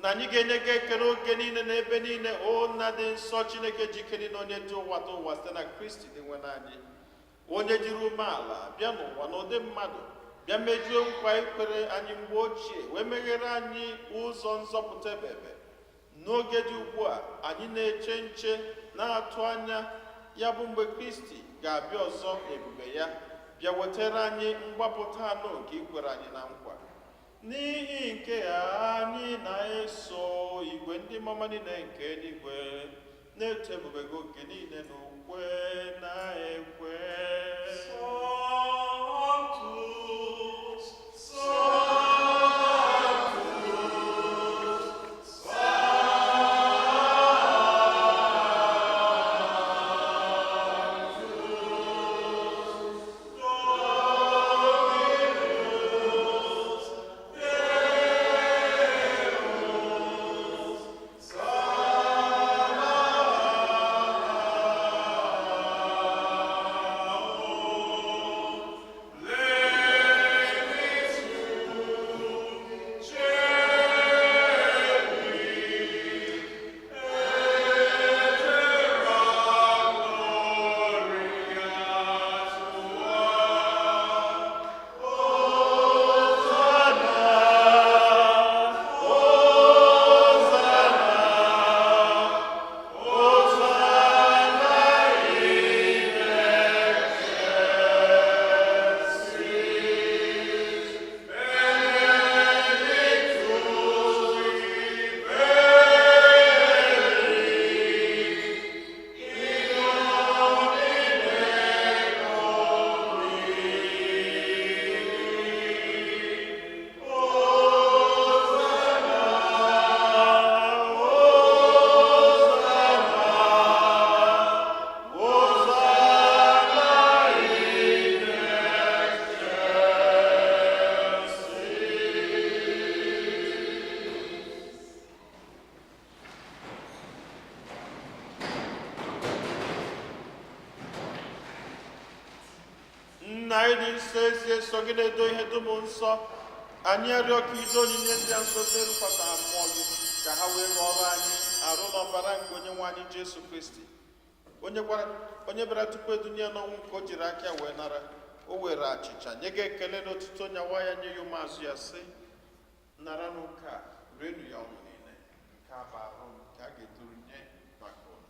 na anyị ga-enye gị ekele oge niile na ebe niile, o Nna dị nsọ, Chineke ji ike niile, onye dị ụwa dị ụwa, site na Kristi dị nwe anyị, onye jiri umeala bịa n'ụwa n'ụdị mmadụ, bịa mejuo nkwa ikwere anyị mgbe ochie, wee meghere anyị ụzọ nzọpụta ebebe. N'oge dị ugbu a anyị na-eche nche na-atụ anya ya, bụ mgbe Kristi ga-abịa ọzọ n'ebube ya, bịa wetara anyị mgbapụta anụ nke ikwere anyị na nkwa. N'ihi nke a anyị na-eso igwe ndị mama niile nke eluigwe na-eto ebube gị oge niile na ukwe na-ekwe. Sanctus, Sanctus, Sanctus, Dominus Deus Sabaoth, levis cum celi et terra gloria tua. Hosanna, Hosanna, Hosanna in excelsis. Benedictus qui venit in nomine Domini. Hosanna, Hosanna, Hosanna in excelsis. Nna anyị dị nsọ, ezi eso gị na-edo ihe dum nsọ, anyị arịọ ka ido onyinye ndị a nsọ site ịrụkwasị ha mmụọ gị, ka ha wee ghọrọ anyị arụ na ọbara nke onye nwe anyị Jesu Kristi, onye gwara onye bịara tupu edunye ya n'ọnwụ nke o jiri aka ya wee nara. O were achịcha, nye gị ekele na otuto, nyawa ya, nye ya ụmụazụ ya, sị: "Naranụ nke a, rienụ ya ọnụ niile. Nke a bụ arụ m nke a ga-eturu nye maka unu."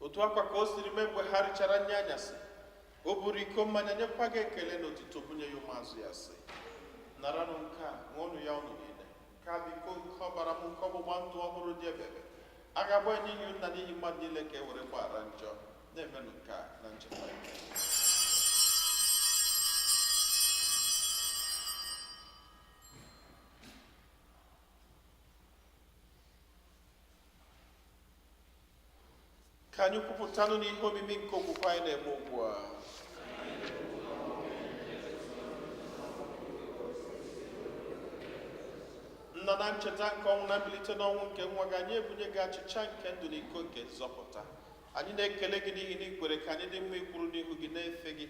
Otu akwa ka o siri mee mgbe ha richara nri anyasị, o buru iko mmanya, nyekwa gị ekele na otuto, bunye ya ụmụazụ ya, sị: "Naranụ nke a, ṅụọnụ ya ọnụ niile. Nke a bụ iko nke ọbara m nke ọgbụgba ndụ ọhụrụ dị ebebe. A ga-agba ya n'ihi nna n'ihi mmadụ niile ka e were gbaghara njọ. Na-emenụ nke a na ncheta nke." Ka anyị kwupụtanụ n'ihe omimi nke okwukwe anyị na-eme ugbu a. Nna, na ncheta nke ọnwụ na mbilite n'ọnwụ nke nwa gị, anyị ebunye gị achịcha nke ndụ na iko nke nzọpụta. Anyị na-ekele gị n'ihi na ikwere ka anyị dị mma ikwuru n'ihu gị na-efe gị.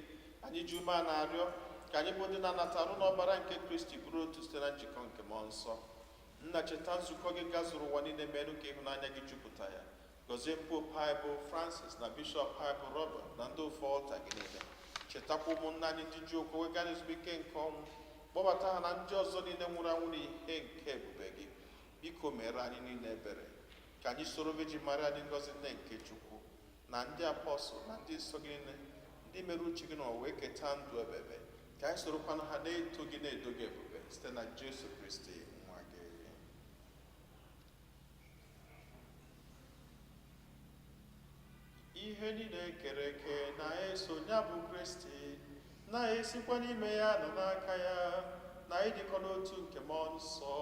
Anyị ji ume a na-arịọ ka anyị bụ ndị na-anata arụ n'ọbara nke Kristi bụrụ otu site na njikọ nke Mmụọ Nsọ. Nna, cheta nzukọ gị gazuru ụwa niile, merụ ka ịhụnanya gị jupụta ya. Gọzie Pope anyị bụ Francis na Bishọp anyị bụ Robert na ndị ofe ọlta gị niile. Chetakwa ụmụnna anyị ndị ji okwu wega n'ezumike nke ọnwụ, kpọbata ha na ndị ọzọ niile nwụrụ anwụ n'ihe nke ebube gị. Biko mere anyị niile ebere, ka anyị soro Virgin Maria dị ngọzi, nne nke Chukwu, na ndị apọstụl na ndị nsọ gị niile, ndị mere uche gị n'ụwa wee keta ndụ ebebe, ka anyị sorokwanụ ha na-eto gị, na-edo gị ebube, site na Jesu Kristi nwa gị. Ihe niile kere eke na-eso ya bụ Kristi, na-esikwa n'ime ya na n'aka ya na ịdịkọ n'otu nke Mmụọ Nsọ,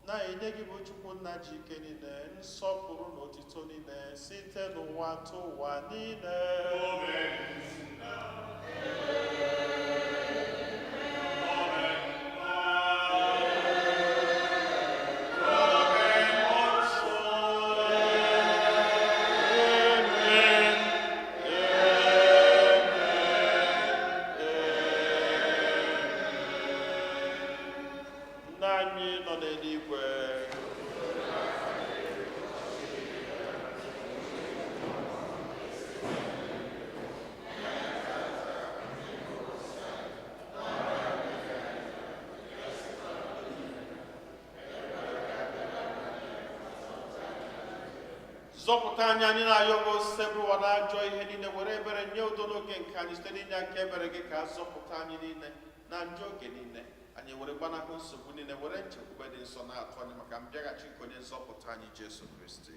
na-enye gị bụ Chukwu Nna ji ike niile nsọpụrụ na otito niile site n'ụwa tụ ụwa niile. Nna anyị nọ n'eluigwe, zọpụta anyị, anyị na-ayọ gị, Osebụrụwa, na ajọ ihe niile. Were ebere nye udo n'oge nke anyị. Site n'inye aka ebere gị, ka a zọpụta anyị niile na njọ oge niile, anyị were gbanahụ nsogbu niile, were nchekwube dị nsọ na-atụ anyị maka mbịaghachi nke onye nzọpụta anyị Jesu Kristi.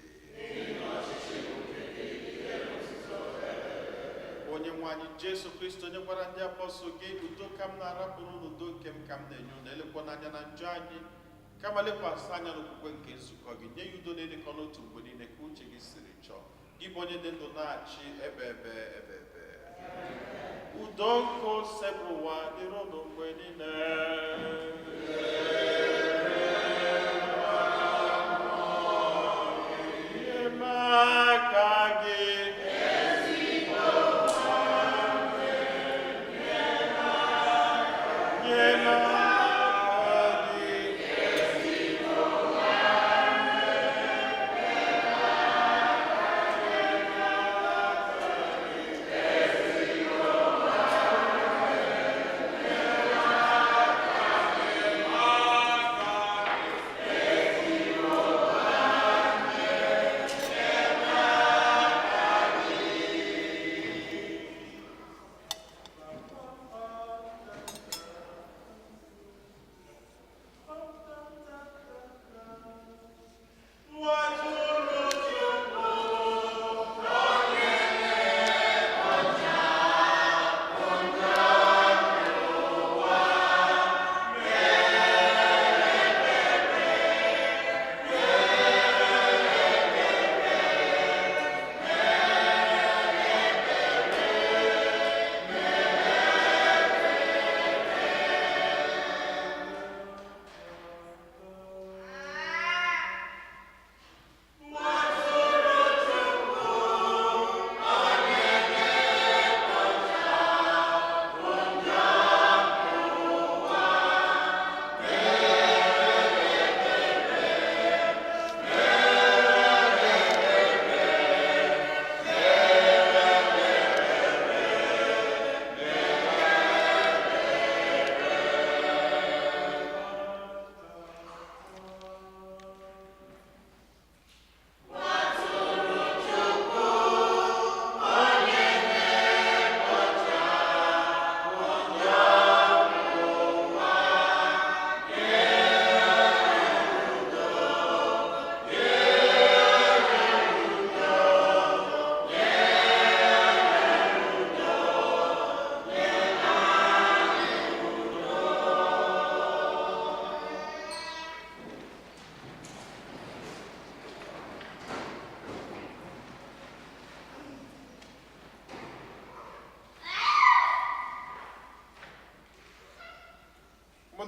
Onye nwe anyị Jesu Kristi, onye gwara ndị apọstụl gị, "Udo ka m na-arapụrụ unu, udo nke m ka m na-enye unu," elekwana anya na njọ anyị, kama lekwasị anya n'okwukwe nke nzukọ gị, nye ya udo na-edịkọ n'otu mgbe niile ka uche gị siri chọọ, gị bụ onye dị ndụ na-achị ebe ebe ebe ebe. Udo nke Osebụrụwa dịrị unu mgbe niile. Nye aka gị. Nye aka gị.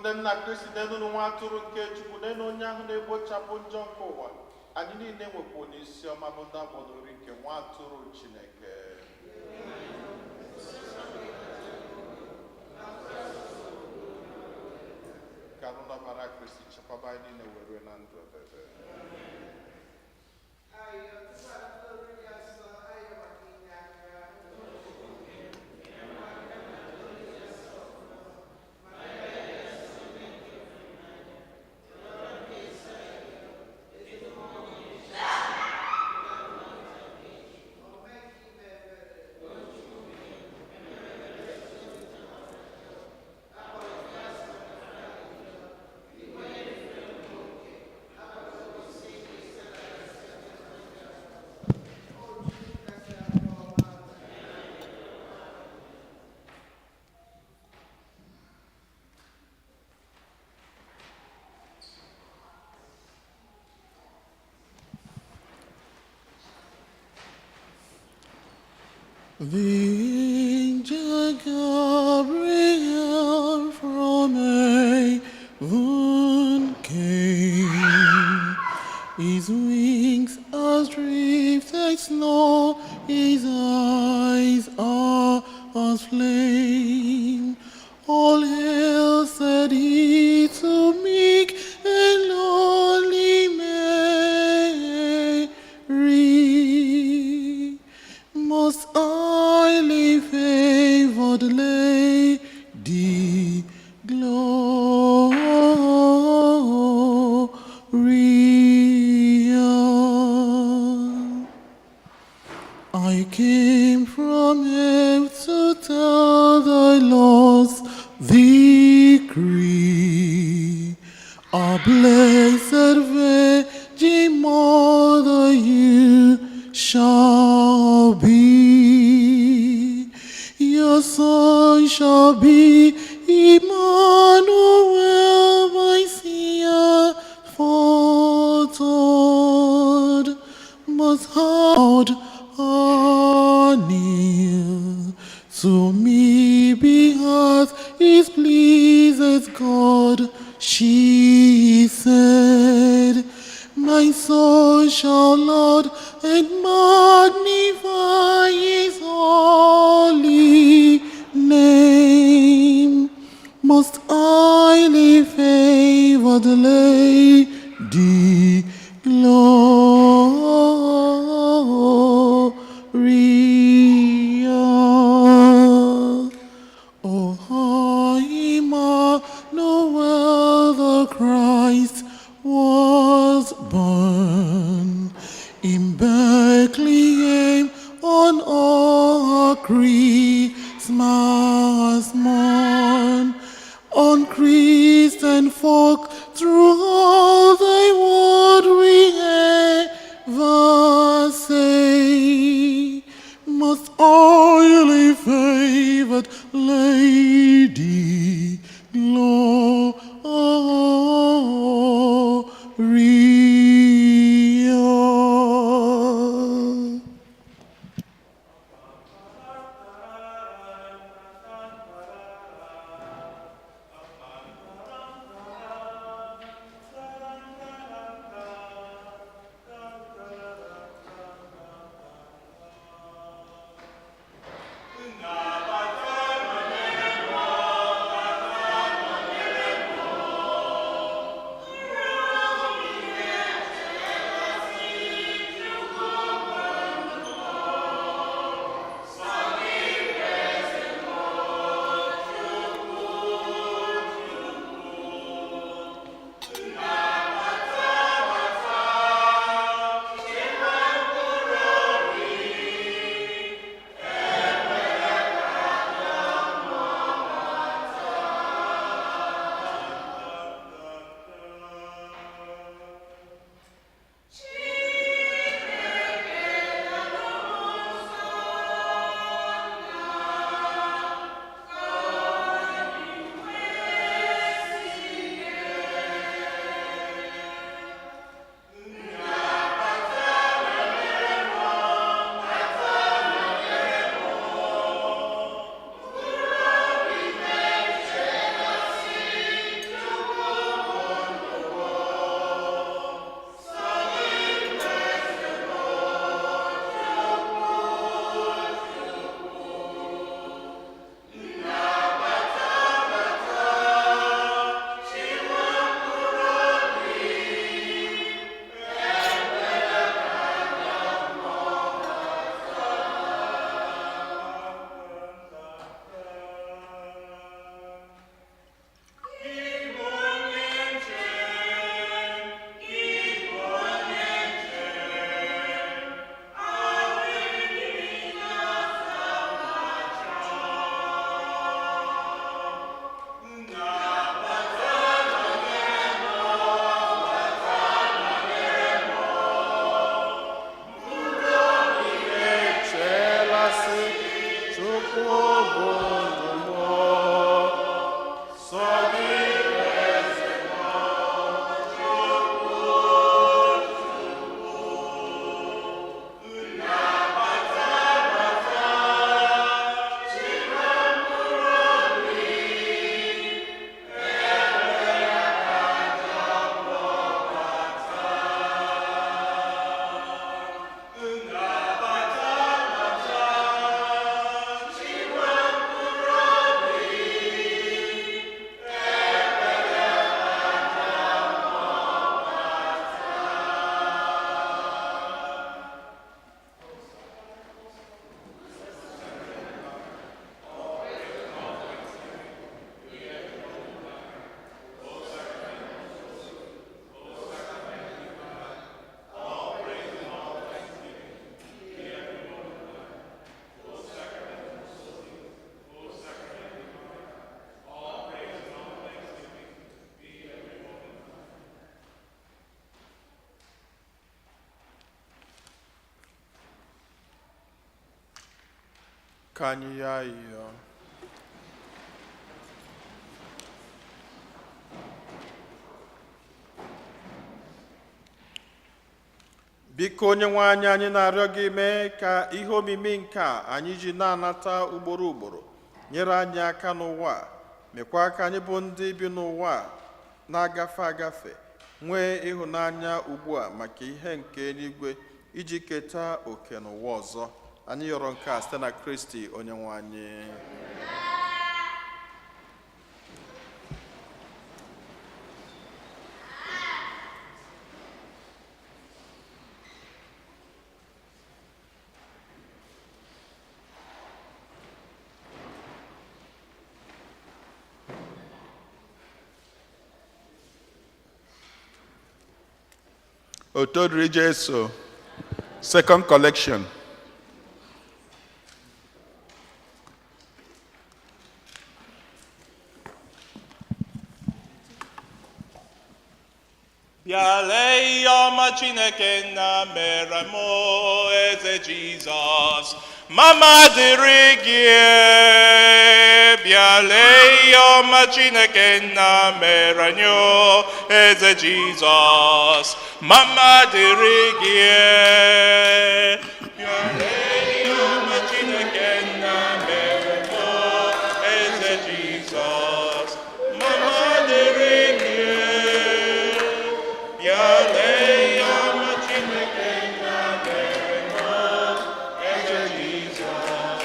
Ụmụnne m na Kristi, n'elu nwa atụrụ nke Chukwu, n'elu onye ahụ na-egbochapụ njọ nke ụwa. Anyị niile nwekwa n'isi ọma bụ ndị akpọdoro nke nwa atụrụ Chineke. Ka arụ n'ọbara Kristi chekwaba anyị niile were na ndụ ebebe. The angel Gabriel from heaven came. His wings as drifted snow, his eyes are as flame. All hail, said he to meek and lowly Mary. Most highly favored lady, Gloria. I came from heaven to tell thy Lord's decree. A blessed Virgin Mother you shall be. Your son shall be Emmanuel, my seer foretold. Must hold kneel to me because it pleases God, she said. My soul shall laud and magnify his holy name. Most highly favored lady, Gloria. O Emmanuel, the Christ was born in Bethlehem on our Christmas morn. On Christian folk through all the world we ever say. Most highly favored lady, Gloria. Nabata Chukwu bụ ndụ m. Sọ gị bụ eze m, Chukwu, Chukwu. Nnabata, bata, chịkwa mkpụrụ obi, ekwela ka njọ bata. Nnabata, bata, chịkwa mkpụrụ obi, ekwela ka njọ bata. Ka anyị yọọ ayịyọ. Biko onye nwe anyị, anyị na-arịọ gị mee ka ihe omimi nke a anyị ji na-anata ugboro ugboro nyere anyị aka n'ụwa a, mekwa ka anyị bụ ndị bi n'ụwa a na-agafe agafe nwee ịhụnanya ugbu a maka ihe nke eluigwe iji keta oke n'ụwa ọzọ. Anyị yọrọ nke a site na Kristi onye nwe anyị. Otodiri Jesu, second collection. Bịa lee ihe ọma Chineke nna mere mụ, eze Jizọs. Mama dịrị gị e. Bịa lee ihe ọma Chineke nna mere anyị o, eze Jizọs. Mama dịrị gị e. Bịa lee ihe ọma Chineke nna mere mụ, eze Jizọs. Mama dịrị gị e. Bịa lee ihe ọma Chineke nna mere mụ, eze Jizọs.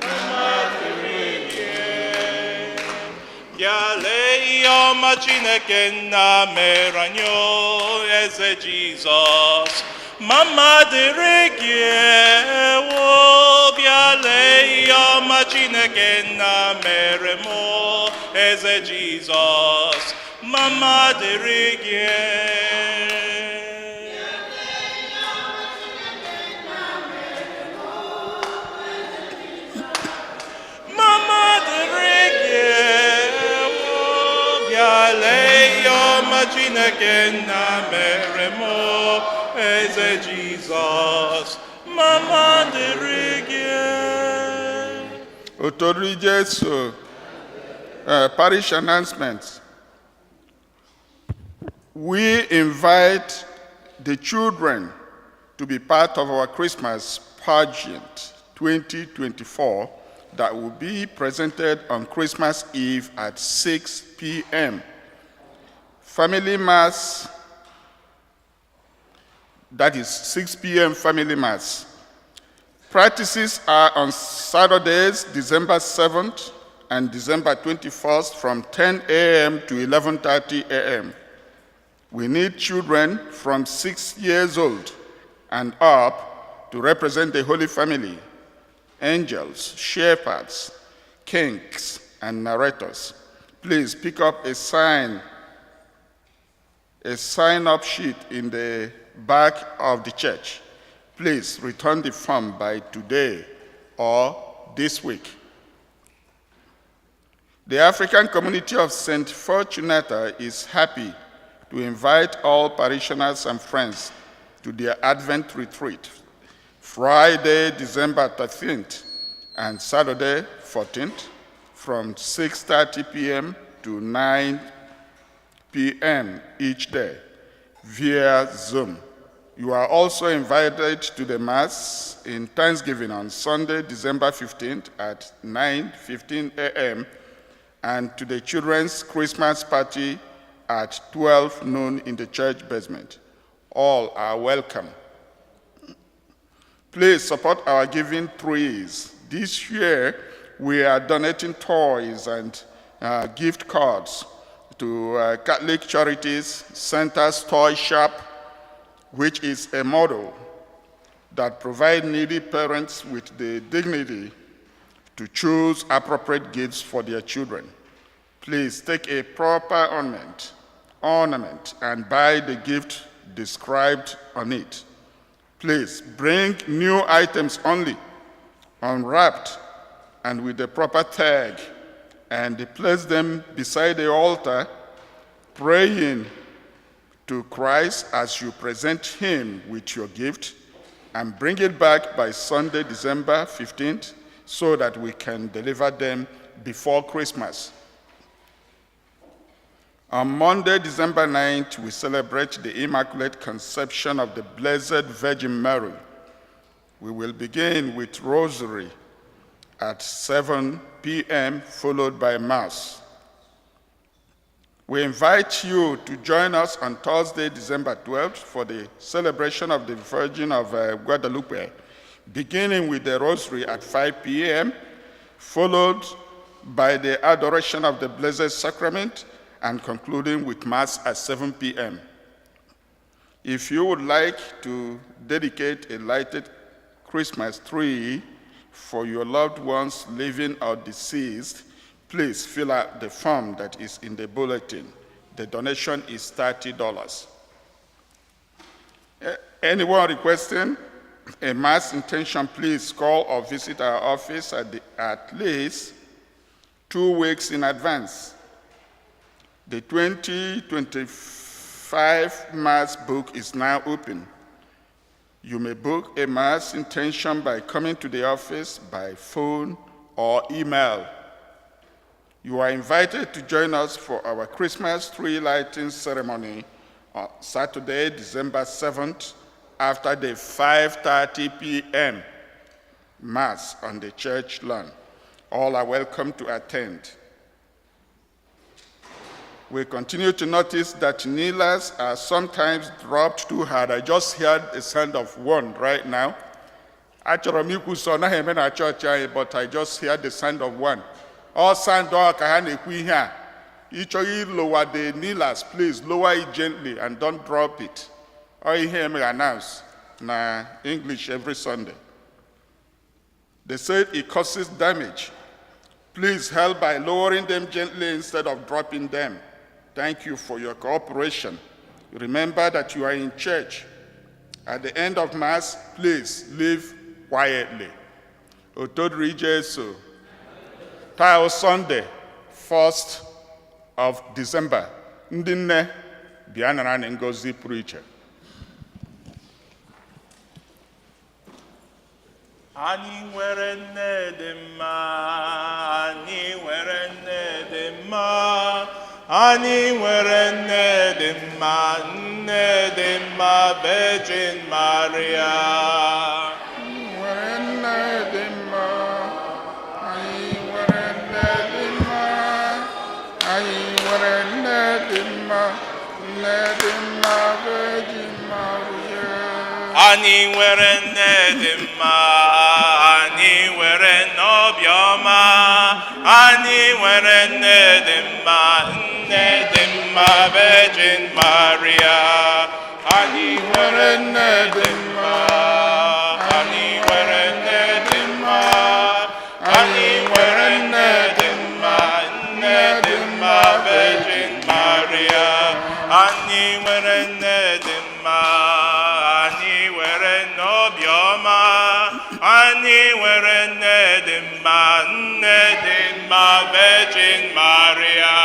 Mama dịrị gị e. Bịa lee ihe ọma Chineke nna mere anyị o, eze Jizọs. Mama dịrị gị ewo, bịa lee ihe ọma Chineke nna mere mụ, eze Jizọs. Mama dịrị gị e. Mama dịrị gị ewo, bịa lee ihe ọma Chineke nna mere mụ, eze Jizọs. Mama dịrị gị. Otodiri Jesu, parish announcements. We invite the children to be part of our Christmas pageant 2024 that will be presented on Christmas Eve at 6 p.m. Family Mass, that is 6 p.m. Family Mass. Practices are on Saturdays, December 7th and December 21st from 10 a.m. to 11:30 a.m. We need children from 6 years old and up to represent the Holy Family, angels, shepherds, kings, and narrators. Please pick up a sign-up sheet in the back of the church. Please return the form by today or this week. The African community of St. Fortunata is happy to invite all parishioners and friends to their Advent retreat, Friday, December 13th, and Saturday 14th from 6:30 p.m. to 9 p.m. each day via Zoom. You are also invited to the Mass in Thanksgiving on Sunday, December 15th at 9:15 a.m. and to the children's Christmas party at 12 noon in the church basement. All are welcome. Please support our giving trees. This year, we are donating toys and gift cards to Catholic Charities Santa's Toy Shop, which is a model that provides needy parents with the dignity to choose appropriate gifts for their children. Please take a proper ornament and buy the gift described on it. Please bring new items only, unwrapped and with the proper tag, and place them beside the altar, praying to Christ as you present him with your gift, and bring it back by Sunday, December 15th, so that we can deliver them before Christmas. On Monday, December 9th, we celebrate the Immaculate Conception of the Blessed Virgin Mary. We will begin with Rosary at 7 p.m., followed by Mass. We invite you to join us on Thursday, December 12th, for the celebration of the Virgin of Guadalupe, beginning with the Rosary at 5 p.m., followed by the adoration of the Blessed Sacrament, and concluding with Mass at 7 p.m. If you would like to dedicate a lighted Christmas tree for your loved ones living or deceased, please fill out the form that is in the bulletin. The donation is $30. Anyone requesting a Mass intention, please call or visit our office at least 2 weeks in advance. The 2025 Mass book is now open. You may book a Mass intention by coming to the office, by phone, or email. You are invited to join us for our Christmas tree lighting ceremony on Saturday, December 7th, after the 5:30 p.m. Mass on the church lawn. All are welcome to attend. We continue to notice that kneelers are sometimes dropped too hard. I just heard the sound of one right now. Achọrọ m ikwu sọ ọ naghị eme na chọọchị anyị, but I just heard the sound of one. All sound ọ ka ha na-ekwu ihe a. Ị chọghị lower the kneelers, please lower it gently and don't drop it. Ọ ihe emere announce na English every Sunday. They said it causes damage. Please help by lowering them gently instead of dropping them. Thank you for your cooperation. Remember that you are in church. At the end of Mass, please leave quietly. Otodri Jesu. Taa Sunday, 1st of December. Ndị nne bịa nara anyị ngọzi pụrụ iche. Anyị nwere nne dị mma, anyị nwere nne dị mma, anyị nwere nne dị mma, nne dị mma, Virgin Maria. Nwere nne dị mma, anyị nwere nne dị mma, anyị nwere nne dị mma, nne dị mma, Virgin Maria. Anyị nwere nne dị mma, anyị nwere n'obiọma, anyị nwere nne dị mma, nne dị mma, Virgin Maria. Anyị nwere nne dị mma, anyị nwere nne dị mma, anyị nwere nne dị mma, nne dị mma, Virgin Maria. Anyị nwere nne dị mma, anyị nwere n'obiọma, anyị nwere nne dị mma, nne dị mma, Virgin Maria.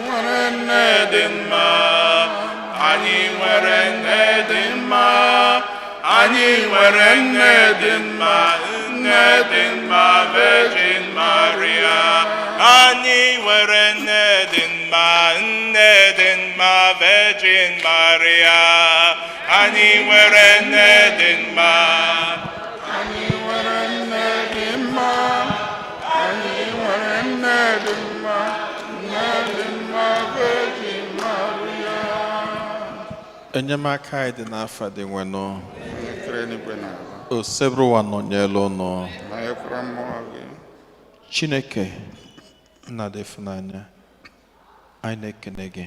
Nwere nne dị mma, anyị nwere nne dị mma, anyị nwere nne dị mma, nne dị mma, Virgin Maria. Anyị nwere nne dị mma, nne dị mma, Virgin Maria. Anyị nwere nne dị mma. Anyị nwere nne dị mma, anyị nwere nne dị mma, nne dị mma, Virgin Maria. Enyemaka anyị dị n'afa Dinwenụ. Onye kere eluigwe na ala, Osebụrụwa nọnyere ụnụ. nọnyekwara mmụọ gị. Chineke nna dị ịfụnanya, anyị na-ekene gị,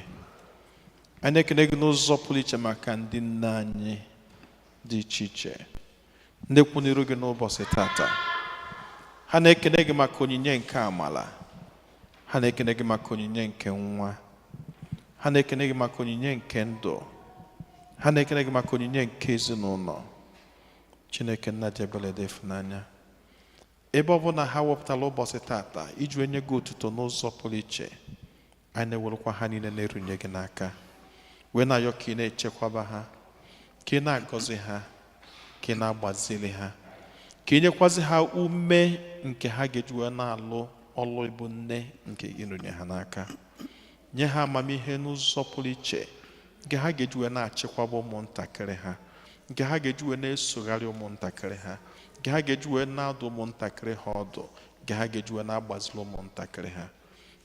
anyị na-ekene gị n'ụzọ pụrụ iche maka ndị nne anyị dị iche iche ndị kwụ n'iru gị n'ụbọchị tata. Ha na-ekene gị maka onyinye nke amala, ha na-ekene gị maka onyinye nke nwa, ha na-ekene gị maka onyinye nke ndụ, ha na-ekene gị maka onyinye nke ezinụlọ. Chineke nna dị ebere dị ịfụnanya, ebe ọ bụ na ha wepụtara ụbọchị tata iji wee nye gị otuto n'ụzọ pụrụ iche, anyị na-ewerekwa ha niile na-erunye gị n'aka, wee na-ayọ ka ị na-echekwaba ha, ka ị na-agọzi ha, ka ị na-agbaziri ha, ka ị nyekwazi ha ume nke ha ga-eji wee na-alụ ọlụ ịbụ nne nke ịrụnye ha n'aka. Nye ha amamihe n'ụzọ pụrụ iche nke ha ga-eji wee na-achịkwaba ụmụntakịrị ha, nke ha ga-eji wee na-esogharị ụmụntakịrị ha, nke ha ga-eji wee na-adụ ụmụntakịrị ha ọdụ, nke ha ga-eji wee na-agbaziri ụmụntakịrị ha.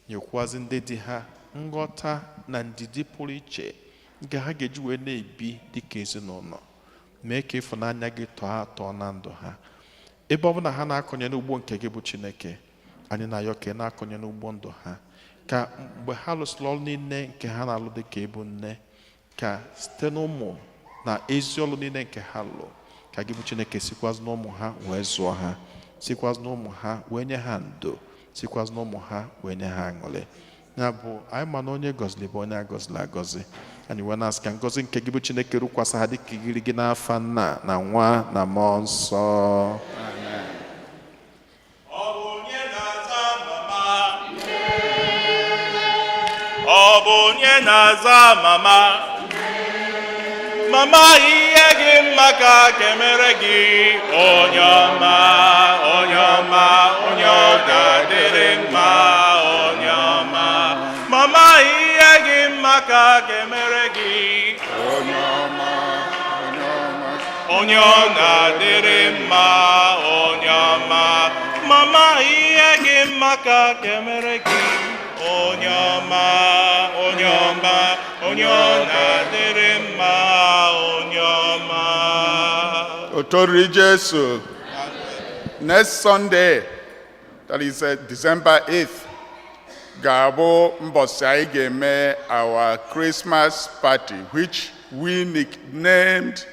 Nyekwazi ndị di ha nghọta na ndidi pụrụ iche nke ha ga-eji wee na-ebi dịka ezinụlọ. Mee ka ịfụnanya gị tọọ atọ na ndụ ha. Ebe ọ bụ na ha na-akọnye n'ugbo nke gị bụ Chineke, anyị na-ayọ ka ị na-akọnye n'ugbo ndụ ha, ka mgbe ha lụsịrị ọrụ niile nke ha na-alụ dịka ịbụ nne, ka site n'ụmụ na ezi ọrụ niile nke ha lụ, ka gị bụ Chineke sikwazị n'ụmụ ha wee zụọ ha, sikwazị n'ụmụ ha wee nye ha ndo, sikwazị n'ụmụ ha wee nye ha aṅụrị. Ya bụ, anyị ma na onye gọziri bụ onye agọziri agọzi. Anyị wee na-asị ka ngọzi nke gị bụ Chineke rukwasị ha dịka igiri gị, n'afa Nna na Nwa na Mmụọ Nsọ. Ọ bụ onye na-aza mama? Ọ bụ onye na-aza mama? Mama, ihe gị mma ka kemere gị. Onye ọma, onye ọma, onye ọ ga-adịrị mma, onye ọma. Mama, ihe gị mma ka kemere gị. Onye ọma, onye ọma, Onye ọ na-adịrị mma, onye ọma. Mama, ihe gị mma ka kemere gị. Onye ọma, onye ọma, onye ọ na-adịrị mma, onye ọma. Otori Jesu. Next Sunday, that is December 8th, ga-abụ mbọsị anyị ga-eme our Christmas party, which we nicknamed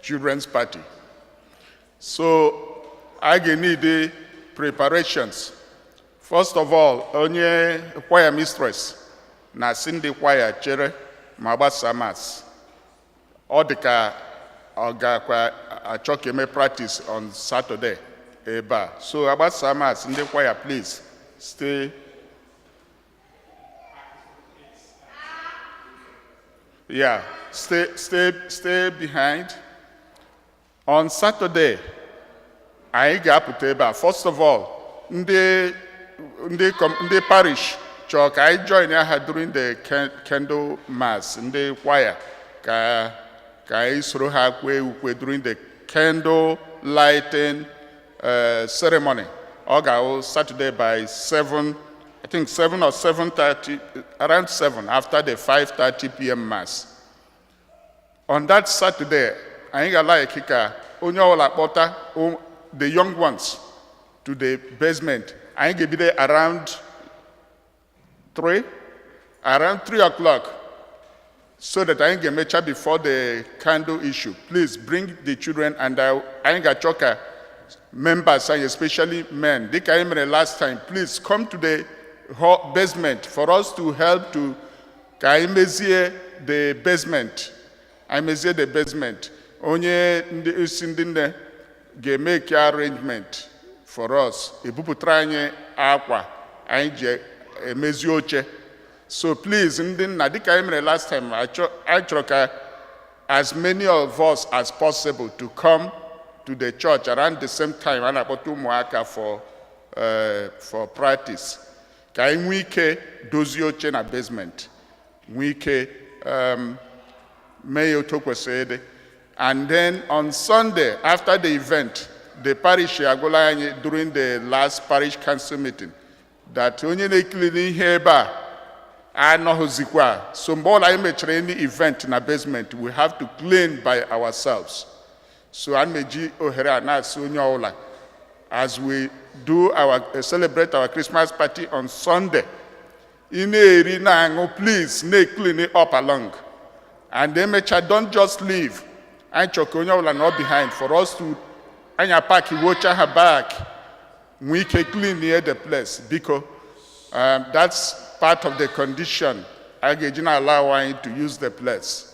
Children's Party. So, anyị ga-need preparations. First of all, onye choir mistress na-asị ndị choir chere ma gbasa mass. Ọ dị ka ọ ga-akwa achọ ka eme practice on Saturday ebe a. So agbasa mass, ndị choir, please stay. Yeah, stay behind. On Saturday, anyị ga-apụta ebe a. First of all, ndị parish chọrọ ka anyị join ha during the candle mass, ndị choir, ka anyị soro ha kwee ukwe during the candle lighting ceremony. Ọ ga-awụ Saturday by 7, I think 7 or 7:30, around 7 after the 5:30 p.m. mass. On that Saturday, anyị ga-like ka onye ọbụla kpọta the young ones to the basement. Anyị ga-ebido around 3 o'clock, so that anyị ga-emecha before the candle issue. Please bring the children, and anyị ga-achọ ka members anyị, especially men, dịka anyị mere last time, please come to the hall, basement, for us to help to ka anyị mezie the basement. Anyị mezie the basement. Onye ndị isi ndị nne ga-emeke arrangement for us. Ebupụtara anyị akwa anyị ji emezi oche. So please, ndị nna, dịka anyị mere last time, anyị chọrọ ka as many of us as possible to come. to the church around the same time a na-akpọta ụmụaka for practice, ka anyị nwee ike dozie oche na basement, nwee ike mee ya otu o kwesịrị ịdị. And then on Sunday after the event, the parish agwụla anyị during the last parish council meeting that onye na-ekiri ihe ebe a anọghịzikwa. So mgbe ọbụla anyị mechara any event na basement, we have to clean by ourselves. So a na-eji ohere a na-asị onye ọbụla, as we do our celebrate our Christmas party on Sunday, ị na-eri na-aṅụ, please na-clean it up along. And emecha, don't just leave. Anyị chọrọ ka onye ọbụla nọ behind for us to anyị pack wocha ha back, nwee ike clean here the place. Biko, that's part of the condition a ga-eji na allow anyị to use the place.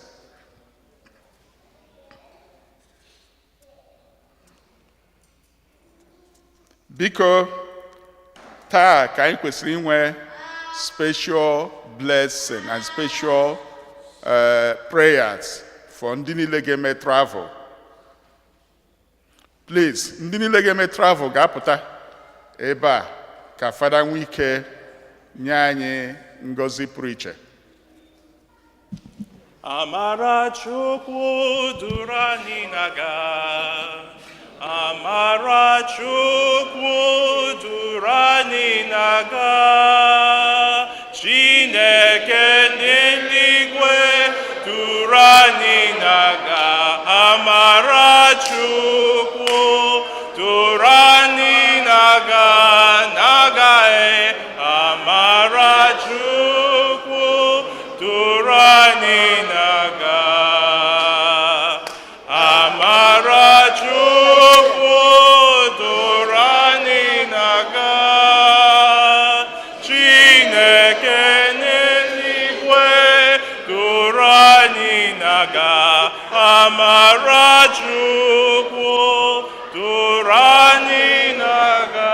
Biko, taa ka anyị kwesịrị inwe special blessing and special prayers for ndị niile ga-eme travel. Please, ndị niile ga-eme travel ga-apụta ebe a ka Fada nwee ike nye anyị ngọzi pụrụ iche. Amara Chukwu duru anyị na-aga. Amara Chukwu duru anyị na-aga. Chineke n'eluigwe duru anyị na-aga. Amara Chukwu duru anyị na-aga na-aga e. Amara Chukwu duru anyị na-aga. Amara Chukwu duru anyị na-aga. Chineke n'eluigwe duru anyị na-aga. Amara Chukwu duru anyị na-aga.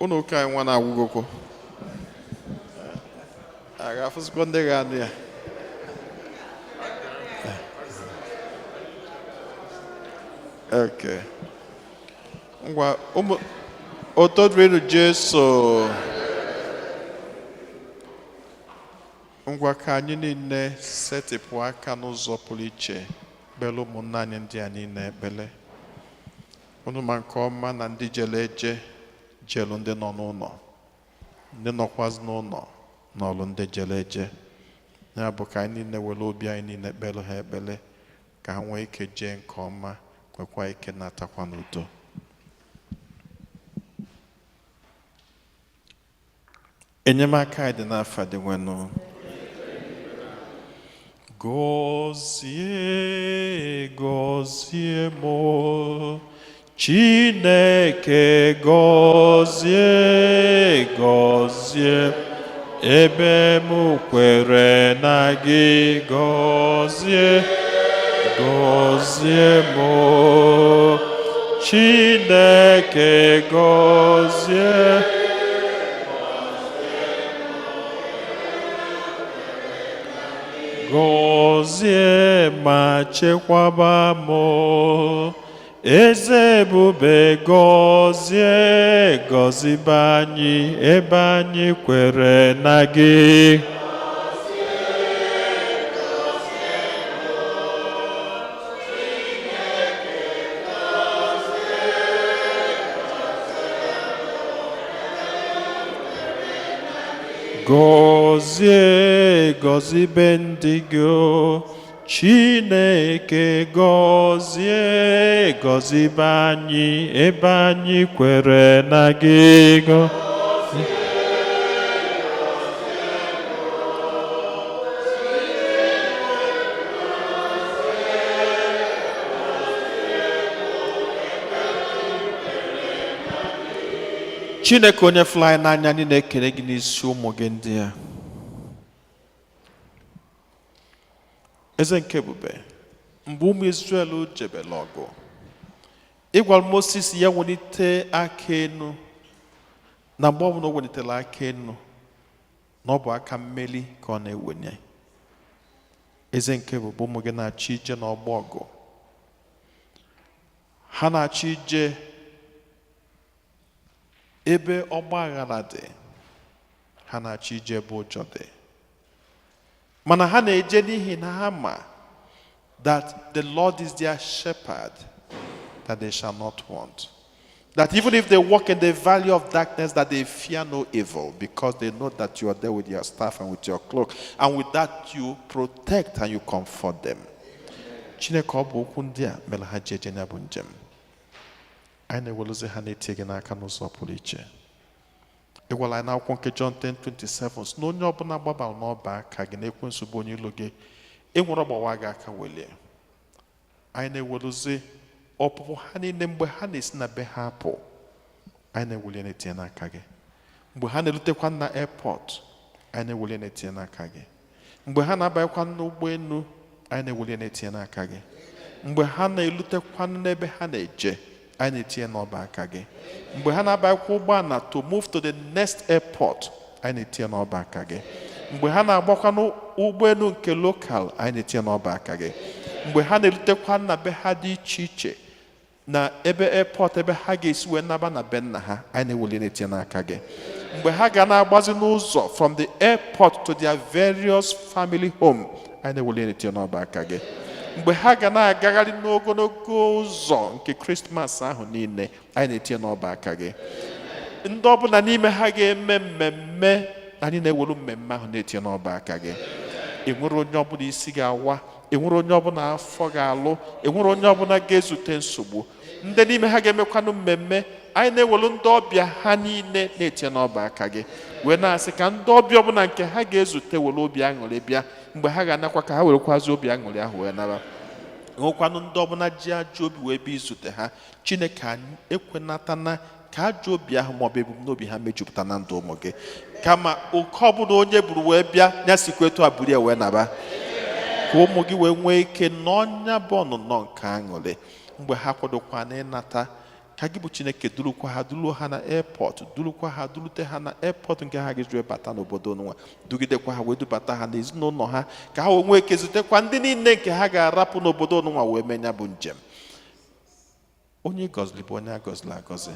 Ụlọ ụka anyị nwa na-agwụgokwo a ga-afụzikwa ndị ga-anụ ya. Okay. Ngwa, ụmụ otito dịrịnụ Jesu. Ngwa, ka anyị niile setịpụ aka n'ụzọ pụrụ iche kpere ụmụnne anyị ndị a niile ekpere. Unu ma nke ọma na ndị jere eje jelu, ndị nọ n'ụlọ, ndị nọkwazị n'ụlọ n'ọlụ ndị jere eje. Ya bụ, ka anyị niile were obi anyị niile kpere ha ekpere ka ha nwee ike jee nke ọma, nwekwa ike natakwa n'udo. Enyemaka anyị dị n'afa dị nwenụ. Gọzie, gọzie mụ, Chineke, gọzie, gọzie ebe m kwere na gị. Gọzie, gọzie mụ, Chineke, gọzie. Gọzie ma chekwaba mụ, eze ebube, gọzie, gọzibe anyị ebe anyị kwere na gị. Gọzie, gọzibe ndị gị o. Chineke, gọzie, gọzibe anyị ebe anyị kwere na gị. Chineke onye fụrụ anyị n'anya, anyị na-ekele gị n'isi ụmụ gị ndị a. Eze nke ebube, mgbe ụmụ Izrel jebere ọgụ, ịgwara Moses ya welite aka enu, na mgbe ọbụla o welitere aka enu, na ọ bụ aka mmeri ka ọ na-ewenye. Eze nke ebube, ụmụ gị na-achọ ije n'ọgbọ ọgụ. Ha na-achọ ije ebe ọgba aghara dị. Ha na-achọ ije ebe ụjọ dị. Mana ha na-eje n'ihi na ha ma that the Lord is their shepherd, that they shall not want. That even if they walk in the valley of darkness, that they fear no evil, because they know that you are there with your staff and with your cloak, and with that you protect and you comfort them. Chineke, ọ bụ okwu ndị a mere ha ji eje ya bụ njem. Anyị na-eweluzi ha na-etinye gị n'aka n'ụzọ pụrụ iche. Ị gwara anyị n'akwụkwọ nke John 10:27 sị na onye ọbụla gbabara n'ọba aka gị na ekwensu bụ onye ilo gị enwere ọgbawa gị aka welie. Anyị na-eweluzi ọpụpụ ha niile mgbe ha na-esi na be ha apụ, anyị na-eweli na-etinye n'aka gị. Mgbe ha na-erutekwa na airport, anyị na-eweli na-etinye n'aka gị. Mgbe ha na-abanyekwa n'ụgbọelu, anyị na-eweli na-etinye n'aka gị. Mgbe ha na-erutekwa n'ebe ha na-eje, anyị na-etinye n'ọba aka gị. Mgbe ha na-abanyekwa ụgbọala to move to the next airport, anyị na-etinye n'ọba aka gị. Mgbe ha na-agbakwa n'ụgbọelu nke local, anyị na-etinye n'ọba aka gị. Mgbe ha na-erutekwa na be ha dị iche iche na ebe airport ebe ha ga-esi wee naba na be nna ha, anyị na-eweli na-etinye n'aka gị. Mgbe ha ga na-agbazi n'ụzọ from the airport to their various family home, anyị na-eweli na-etinye n'ọba aka gị. Mgbe ha ga na-agagharị n'ogologo ụzọ nke Krismas ahụ niile, anyị na-etinye n'ọba aka gị. Ndị ọbụla n'ime ha ga-eme mmemme, anyị na-ewelu mmemme ahụ na-etinye n'ọba aka gị. Enwere onye ọbụla isi ga-awa, enwere onye ọbụla afọ ga-alụ, enwere onye ọbụla ga-ezute nsogbu. Ndị n'ime ha ga-emekwanụ mmemme, anyị na-ewelu ndị ọbịa ha niile na-etinye n'ọba aka gị, wee na-asị ka ndị ọbịa ọbụla nke ha ga-ezute were obi aṅụrị bịa. Mgbe ha ga-anakwa, ka ha werekwazi obi aṅụrị ahụ wee nara. Nwekwanụ ndị ọbụla ji ajọ obi wee bịa izute ha, Chineke, anyị ekwenatana ka ajọ obi ahụ maọbụ ebumnobi ha mejupụta na ndụ ụmụ gị, kama oke ọbụla onye buru wee bịa ya sikwa etu a buru ya wee naba, ka ụmụ gị wee nwee ike n'ọnya bụ ọnụnọ nke aṅụrị. Mgbe ha kwadokwa na ịnata, ka gị bụ Chineke durukwa ha, duruo ha na airport, durukwa ha durute ha na airport nke ha ga-eji wee bata n'obodo nwa, dugidekwa ha wee dubata ha n'ezinụlọ ha, ka ha wee nwee ike zutekwa ndị niile nke ha ga-arapụ n'obodo nwa wee mee ya bụ njem. Onye gọziri bụ onye a gọziri agọzi.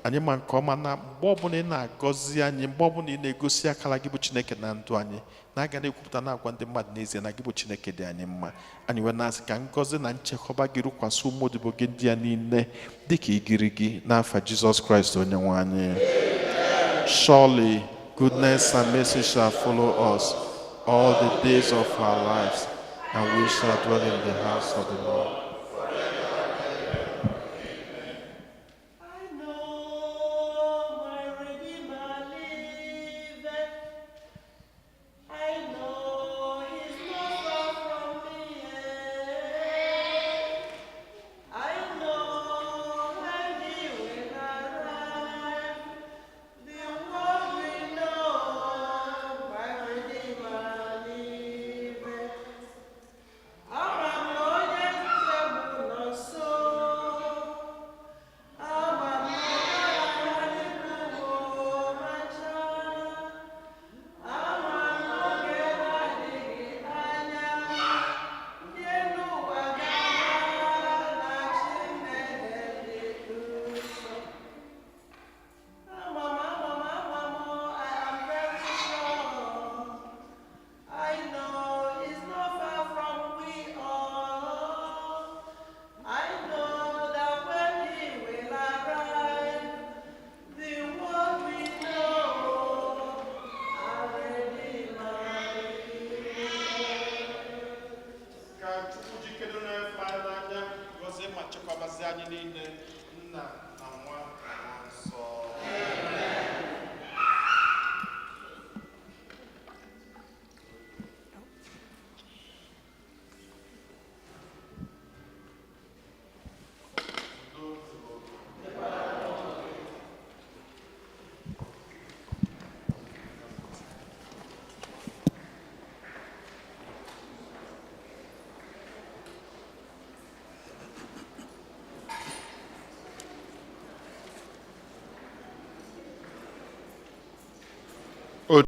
Anyị ma nke ọma na mgbe ọbụla ị na-agọzi anyị, mgbe ọbụla ị na-egosi akara gị bụ Chineke na ndụ anyị, na aga na-ekwupụta, na-agwa ndị mmadụ n'ezie na gị bụ Chineke dị anyị mma. Anyị wee na-asị ka ngọzi na nchekwaba gị rụkwasị ụmụ odibo gị ndị a niile dịka igirigi, n'afa Jizọs Kraịst onye nwe anyị. Surely goodness and mercy shall follow us all the days of our lives, and we shall dwell in the house of the Lord. I know my Redeemer liveth. I know he's not far from me. I know when he will arrive, the world will know my Redeemer liveth. Ama m na onye nche m nọ nso. Ama m na ọ gaghị adịpụ ma ncha. Ama m n'oge na-adịghị anya, ndị elu ụwa ga-amara na Chineke dị nsọ. Ama m, ama m, ama m, I am very sure. I know it's not far from we all. I know that when he will arrive, the world will know our Redeemer. Ka Chukwu jikere na-efe anyị n'anya gọzie ma chekwabazie anyị niile, Nna na